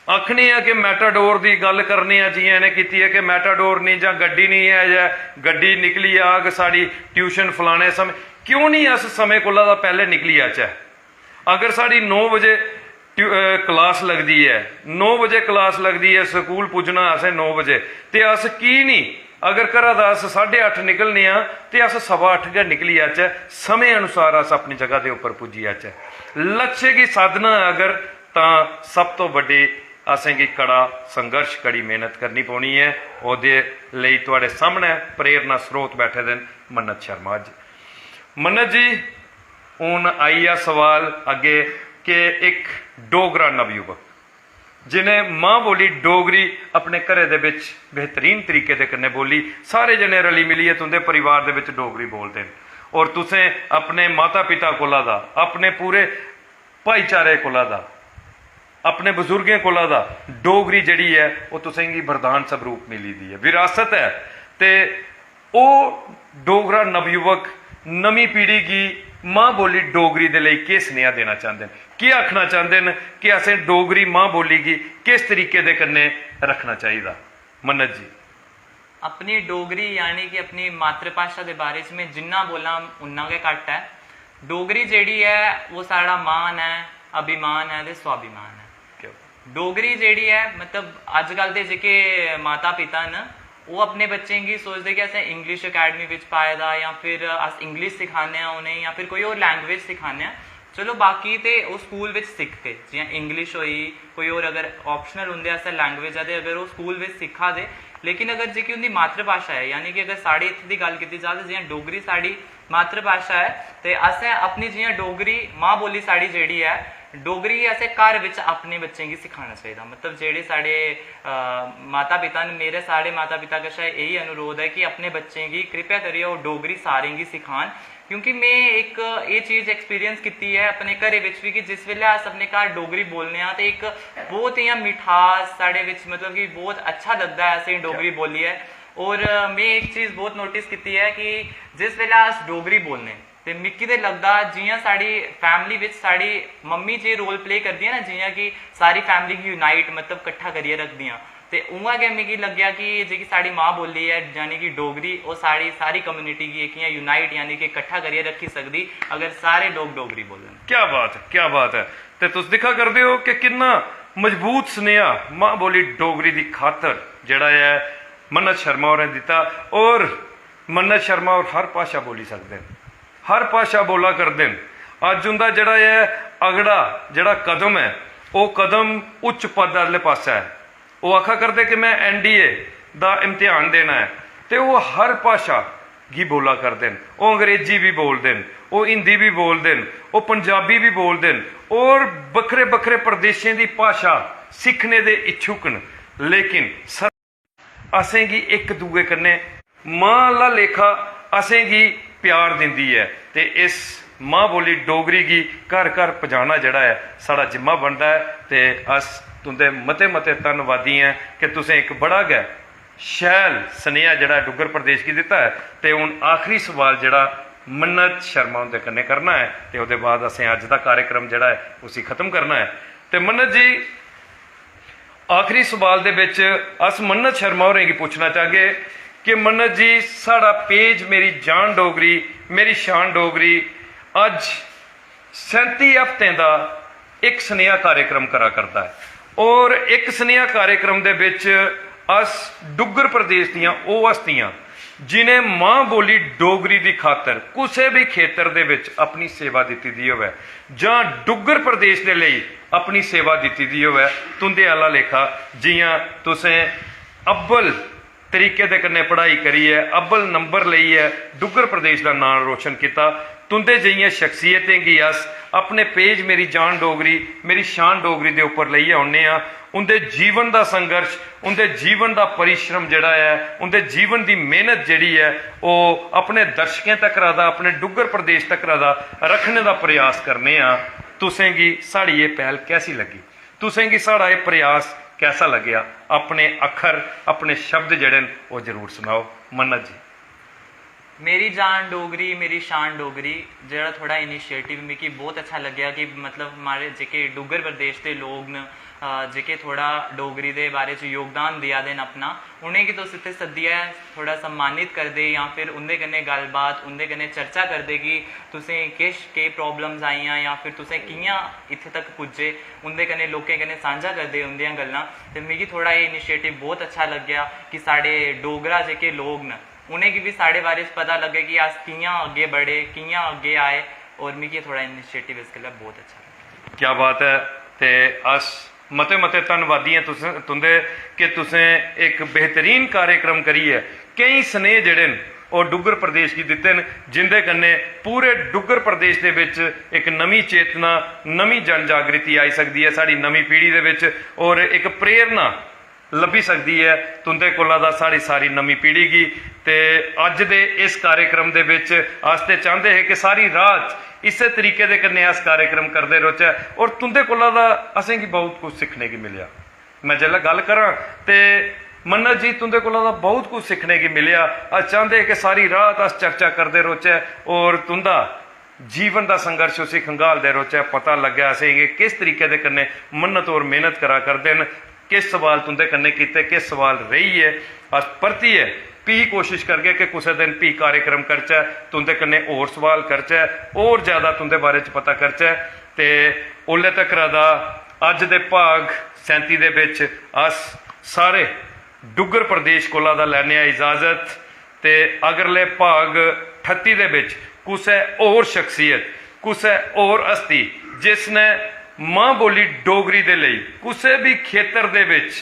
आखने आं कि मेटाडोर दी गल्ल करने आं, जि'यां इ'नें कीती ऐ कि मेटाडोर निं जां गड्डी निं ऐ, जां गड्डी निकली आग साढ़ी ट्यूशन फलाने समें। क्यों निं अस समें कोला दा पैह्लें निकली जाचै? अगर साढ़ी नौ बजे ट्यू-, अ, क्लास लगदी ऐ, नौ बजे क्लास लगदी ऐ, स्कूल पुज्जना असें नौ बजे, ते अस की निं, अगर घरा दा अस साढ़े अट्ठ निकलने आं ते अस सवा अट्ठ गै निकली जाचै, समें अनुसार अस अपनी जगह दे उप्पर पुज्जी जाचै। लक्ष्य गी साधना ऐ अगर, तां सब तो बड्डी असेंगी कड़ा संघर्ष, कड़ी मेहनत करनी पौनी ऐ। ओह्दे लेई थुआढ़े सामनै प्रेरणा स्रोत बैठे दे न मन्नत शर्मा जी। मन्नत जी, हून आई गेआ सवाल अग्गें कि इक डोगरा नवयुवक जि'नें मां बोली डोगरी अपने घरै दे बिच बेहतरीन तरीके दे कन्नै बोली, सारे जने रली मिलियै तुं'दे परिवार दे बिच डोगरी बोलदे न, और तुसें अपने माता पिता कोला दा, अपने पूरे भाईचारे कोला दा, अपने बजुर्गें कोला दा डोगरी जेह्ड़ी ऐ, ओह् तुसेंगी वरदान स्वरूप मिली दी ऐ, विरासत ऐ। ते ओह् डोगरा नवयुवक नमीं पीढ़ी गी मां बोली डोगरी दे लेई केह् सनेहा देना चांह्दे न, केह् आखना चांह्दे न कि असें डोगरी मां बोली गी किस तरीके दे कन्नै रक्खना चाहिदा? मन्नत जी। अपनी डोगरी, यानी कि अपनी मातृभाशा दे बारे च में जिन्ना बोलां, उन्ना गै घट्ट ऐ। डोगरी जेह्ड़ी ऐ, ओह् साढ़ा मान ऐ, अभिमान ऐ ते स्वाभिमान ऐ। क्या बात। डोगरी जेह्ड़ी ऐ, मतलब, अजकल दे जेह्के माता पिता न, ओह् अपने बच्चें गी सोचदे कि असें इंग्लिश अकैडमी बिच पाए दा, जां फिर अस इंग्लिश सिखाने आं उ'नेंगी, जां फिर कोई होर लैंग्वेज सिखाने आं। चलो, बाकी ते ओह् स्कूल बिच सिखगे, जि'यां इंग्लिश होई, कोई होर अगर ऑप्शनल उं'दे आस्तै लैंग्वेज ऐ, ते अगर ओह् स्कूल बिच सिक्खा दे, लेकिन अगर जेह्की उं'दी मातृभाशा ऐ, यानी कि अगर साढ़े इत्थै दी गल्ल कीती जा ते जि'यां डोगरी साढ़ी मातृभाशा ऐ, ते असें अपनी जि'यां डोगरी मां बोली साढ़ी जेह्ड़ी ऐ, डोगरी गी असें घर बिच अपने बच्चें गी सखाना चाहिदा। मतलब जेह्ड़े साढ़े माता पिता न, मेरे सारे माता पिता कशा यही अनुरोध ऐ कि अपने बच्चें गी कृपया करियै ओह् डोगरी सारें गी सखान। क्योंकि में इक एह् चीज एक्सपीरियंस कीती ऐ अपने घरै बिच बी, कि जिस बेल्लै अस अपने घर डोगरी बोलने आं ते इक बहुत इ'यां मिठास साढ़े बिच, मतलब कि बहुत अच्छा लगदा ऐ असेंगी डोगरी बोलियै। और में इक चीज बहुत नोटिस कीती ऐ कि जिस बेल्लै अस डोगरी बोलने, ते मिगी ते लगदा जि'यां साढ़ी फैमिली बिच साढ़ी मम्मी जे रोल प्ले करदियां ना, जि'यां कि सारी फैमिली गी यूनाइट, मतलब कट्ठा करियै रखदियां, ते उ'आं गै मिगी लग्गेआ कि जेह्की साढ़ी मां बोली ऐ, यानी कि डोगरी, ओह् साढ़ी सारी कम्युनिटी गी कि'यां यूनाइट, यानी कि कट्ठा करियै रक्खी सकदी, अगर सारे लोक डोगरी बोलन। क्या बात है, क्या बात है। ते तुस दिक्खा करदे ओ कि किन्ना मजबूत सनेहा मां बोली डोगरी दी खातर जेह्ड़ा ऐ मन्नत शर्मा होरें दित्ता। और मन्नत शर्मा होर हर भाशा बोली सकदे न, हर भाशा बोला करदे न। अज्ज उं'दा जेह्ड़ा ऐ अगड़ा जेह्ड़ा कदम ऐ, ओह् कदम उच्च पद आह्ले पासै ऐ। ओह् आखा करदे कि में एनडीए दा इम्तिहान देना ऐ, ते ओह् हर भाशा गी बोला करदे न। ओह् अंग्रेजी बी बोलदे न, ओह् हिंदी बी बोलदे न, ओह् पंजाबी बी बोलदे न, और बक्खरे बक्खरे प्रदेशें दी भाशा सिक्खने दे इच्छुक न। लेकिन सर, असेंगी इक दूए कन्नै मां आह्ला लेखा असेंगी प्यार दिंदी ऐ, ते इस मां बोली डोगरी गी घर घर पजाना जेह्ड़ा ऐ, साढ़ा जिम्मा बनदा ऐ। ते अस तुं'दे मते मते धन्नवादी ऐं कि तुसें इक बड़ा गै शैल सनेहा जेह्ड़ा डुग्गर प्रदेश गी दित्ता ऐ। ते हून आखरी सवाल जेह्ड़ा मन्नत शर्मा हुंदे कन्नै करना ऐ, ते ओह्दे बाद असें अज्ज दा कार्यक्रम जेह्ड़ा ऐ, उसी खत्म करना ऐ। ते मन्नत जी, आखरी सवाल दे बिच अस मन्नत शर्मा होरें गी पुच्छना चाहगे कि मन्नत जी, साढ़ा पेज मेरी जान डोगरी, मेरी शान डोगरी अज्ज सैंती हफ्तें दा इक सनेहा कार्यक्रम करा करदा ऐ, और इक सनेहा कार्यक्रम दे बिच अस डुग्गर प्रदेश दियां ओह् हस्तियां जिनें मां बोली डोगरी दी खातर कुसै बी खेतर दे बिच अपनी सेवा दित्ती दी होवै जां डुग्गर प्रदेश दे लेई अपनी सेवा दित्ती दी होवै, तुं'दे आह्ला लेखा, जि'यां तुसें अव्वल तरीके दे कन्नै पढ़ाई करियै अव्वल नंबर लेइयै डुग्गर प्रदेश दा नांऽ रोशन कीता। तुं'दे जेहियें शख्सियतें गी अस अपने पेज मेरी जान डोगरी, मेरी शान डोगरी दे उप्पर लेइयै औन्ने आं। उं'दे जीवन दा संघर्ष, उं'दे जीवन दा परिश्रम जेह्ड़ा ऐ, उं'दे जीवन दी मेह्नत जेह्ड़ी ऐ, ओह् अपने दर्शकें तक्कर दा, अपने डुग्गर प्रदेश तक्कर दा रक्खने दा प्रयास करने आं। तुसें गी साढ़ी एह् पैह्ल कैसी लग्गी? तुसें गी साढ़ा एह् प्रयास कैसा लग्गेआ? अपने अक्खर, अपने शब्द जेह्ड़े न, ओह् जरूर सनाओ। मन्नत जी। मेरी जान डोगरी, मेरी शान डोगरी, जेह्ड़ा थुआढ़ा इनिशिएटिव मिगी बहुत अच्छा लग्गेआ कि मतलब मारे जेह्के डुग्गर प्रदेश दे लोग न, अ, जेह्के थोह्ड़ा डोगरी दे बारे च योगदान देआ दे न अपना, उ'नेंगी तुस इत्थै सद्दियै थोह्ड़ा सम्मानित करदे जां फिर उं'दे कन्नै गल्लबात, उं'दे कन्नै चर्चा करदे कि तुसें किश केह् प्रॉब्लम्स आइयां जां फिर तुसें कि'यां इत्थै तक पुज्जे, उं'दे कन्नै, लोकें कन्नै सांझा करदे उं'दियां गल्लां। ते मिगी थुआढ़ा एह् इनिशिएटिव बहुत अच्छा लग्गेआ कि साढ़े डोगरा जेह्के लोग न, उ'नेंगी बी साढ़े बारे च पता लग्गे कि अस कि'यां अग्गें बढ़े, कि'यां अग्गें आए, और मिगी एह् थुआढ़ा इनिशिएटिव इस गल्ला बहुत अच्छा लग्गेआ। क्या बात ऐ। ते अस मते मते धन्नवादी आं तुसें, तुं'दे, कि तुसें इक बेहतरीन कार्यक्रम करियै केईं सनेह् जेह्ड़े न, ओह् डुग्गर प्रदेश गी दित्ते न, जिं'दे कन्नै पूरे डुग्गर प्रदेश दे बिच इक नमीं चेतना, नमीं जन जागृति आई सकदी ऐ साढ़ी नमीं पीढ़ी दे बिच, और इक प्रेरणा लब्भी सकदी ऐ तुं'दे कोला दा साढ़ी सारी नमीं पीढ़ी गी। ते अज्ज दे इस कार्यक्रम दे बिच अस ते चांह्दे हे कि सारी रात इस्सै तरीके दे कन्नै अस कार्यक्रम करदे रौह्चै, और तुं'दे कोला दा असेंगी बहुत कुछ सिक्खने गी मिलेआ। में जेल्लै गल्ल करां ते मन्नत जी, तुं'दे कोला दा बहुत कुछ सिक्खने गी मिलेआ। अस चांह्दे हे कि सारी रात अस चर्चा करदे रौह्चै और तुं'दा जीवन दा संघर्ष उसी खंगालदे रौह्चै, पता लग्गै असेंगी किस तरीके दे कन्नै मन्नत और मेह्नत करा करदे न, किस सवाल तुं'दे कन्नै कीते, किस सवाल रेही गे। अस परतियै फ्ही कोशिश करगे कि कुसै दिन फ्ही कार्यक्रम करचै, तुं'दे कन्नै होर सवाल करचै, होर ज्यादा तुं'दे बारे च पता करचै। ते ओल्लै तक्कर दा अज्ज दे भाग सैंती दे बिच अस सारे डुग्गर प्रदेश कोला दा लैने आं इजाजत। ते अगले भाग ठत्ती दे बिच कुसै होर शख्सियत, कुसै होर हस्ती जिसने मां बोली डोगरी दे लेई कुसै बी खेतर दे बिच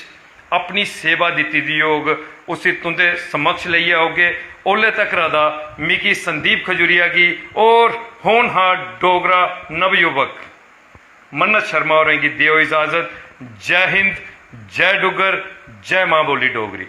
अपनी सेवा दित्ती दी होग, उसी तुं'दे समक्ष लेइयै औगे। ओल्लै तकरा दा मिगी संदीप खजूरिया गी और होनहार डोगरा नवयुवक मन्नत शर्मा होरें गी देओ इजाजत। जय हिंद, जय डुग्गर, जय मां बोली डोगरी।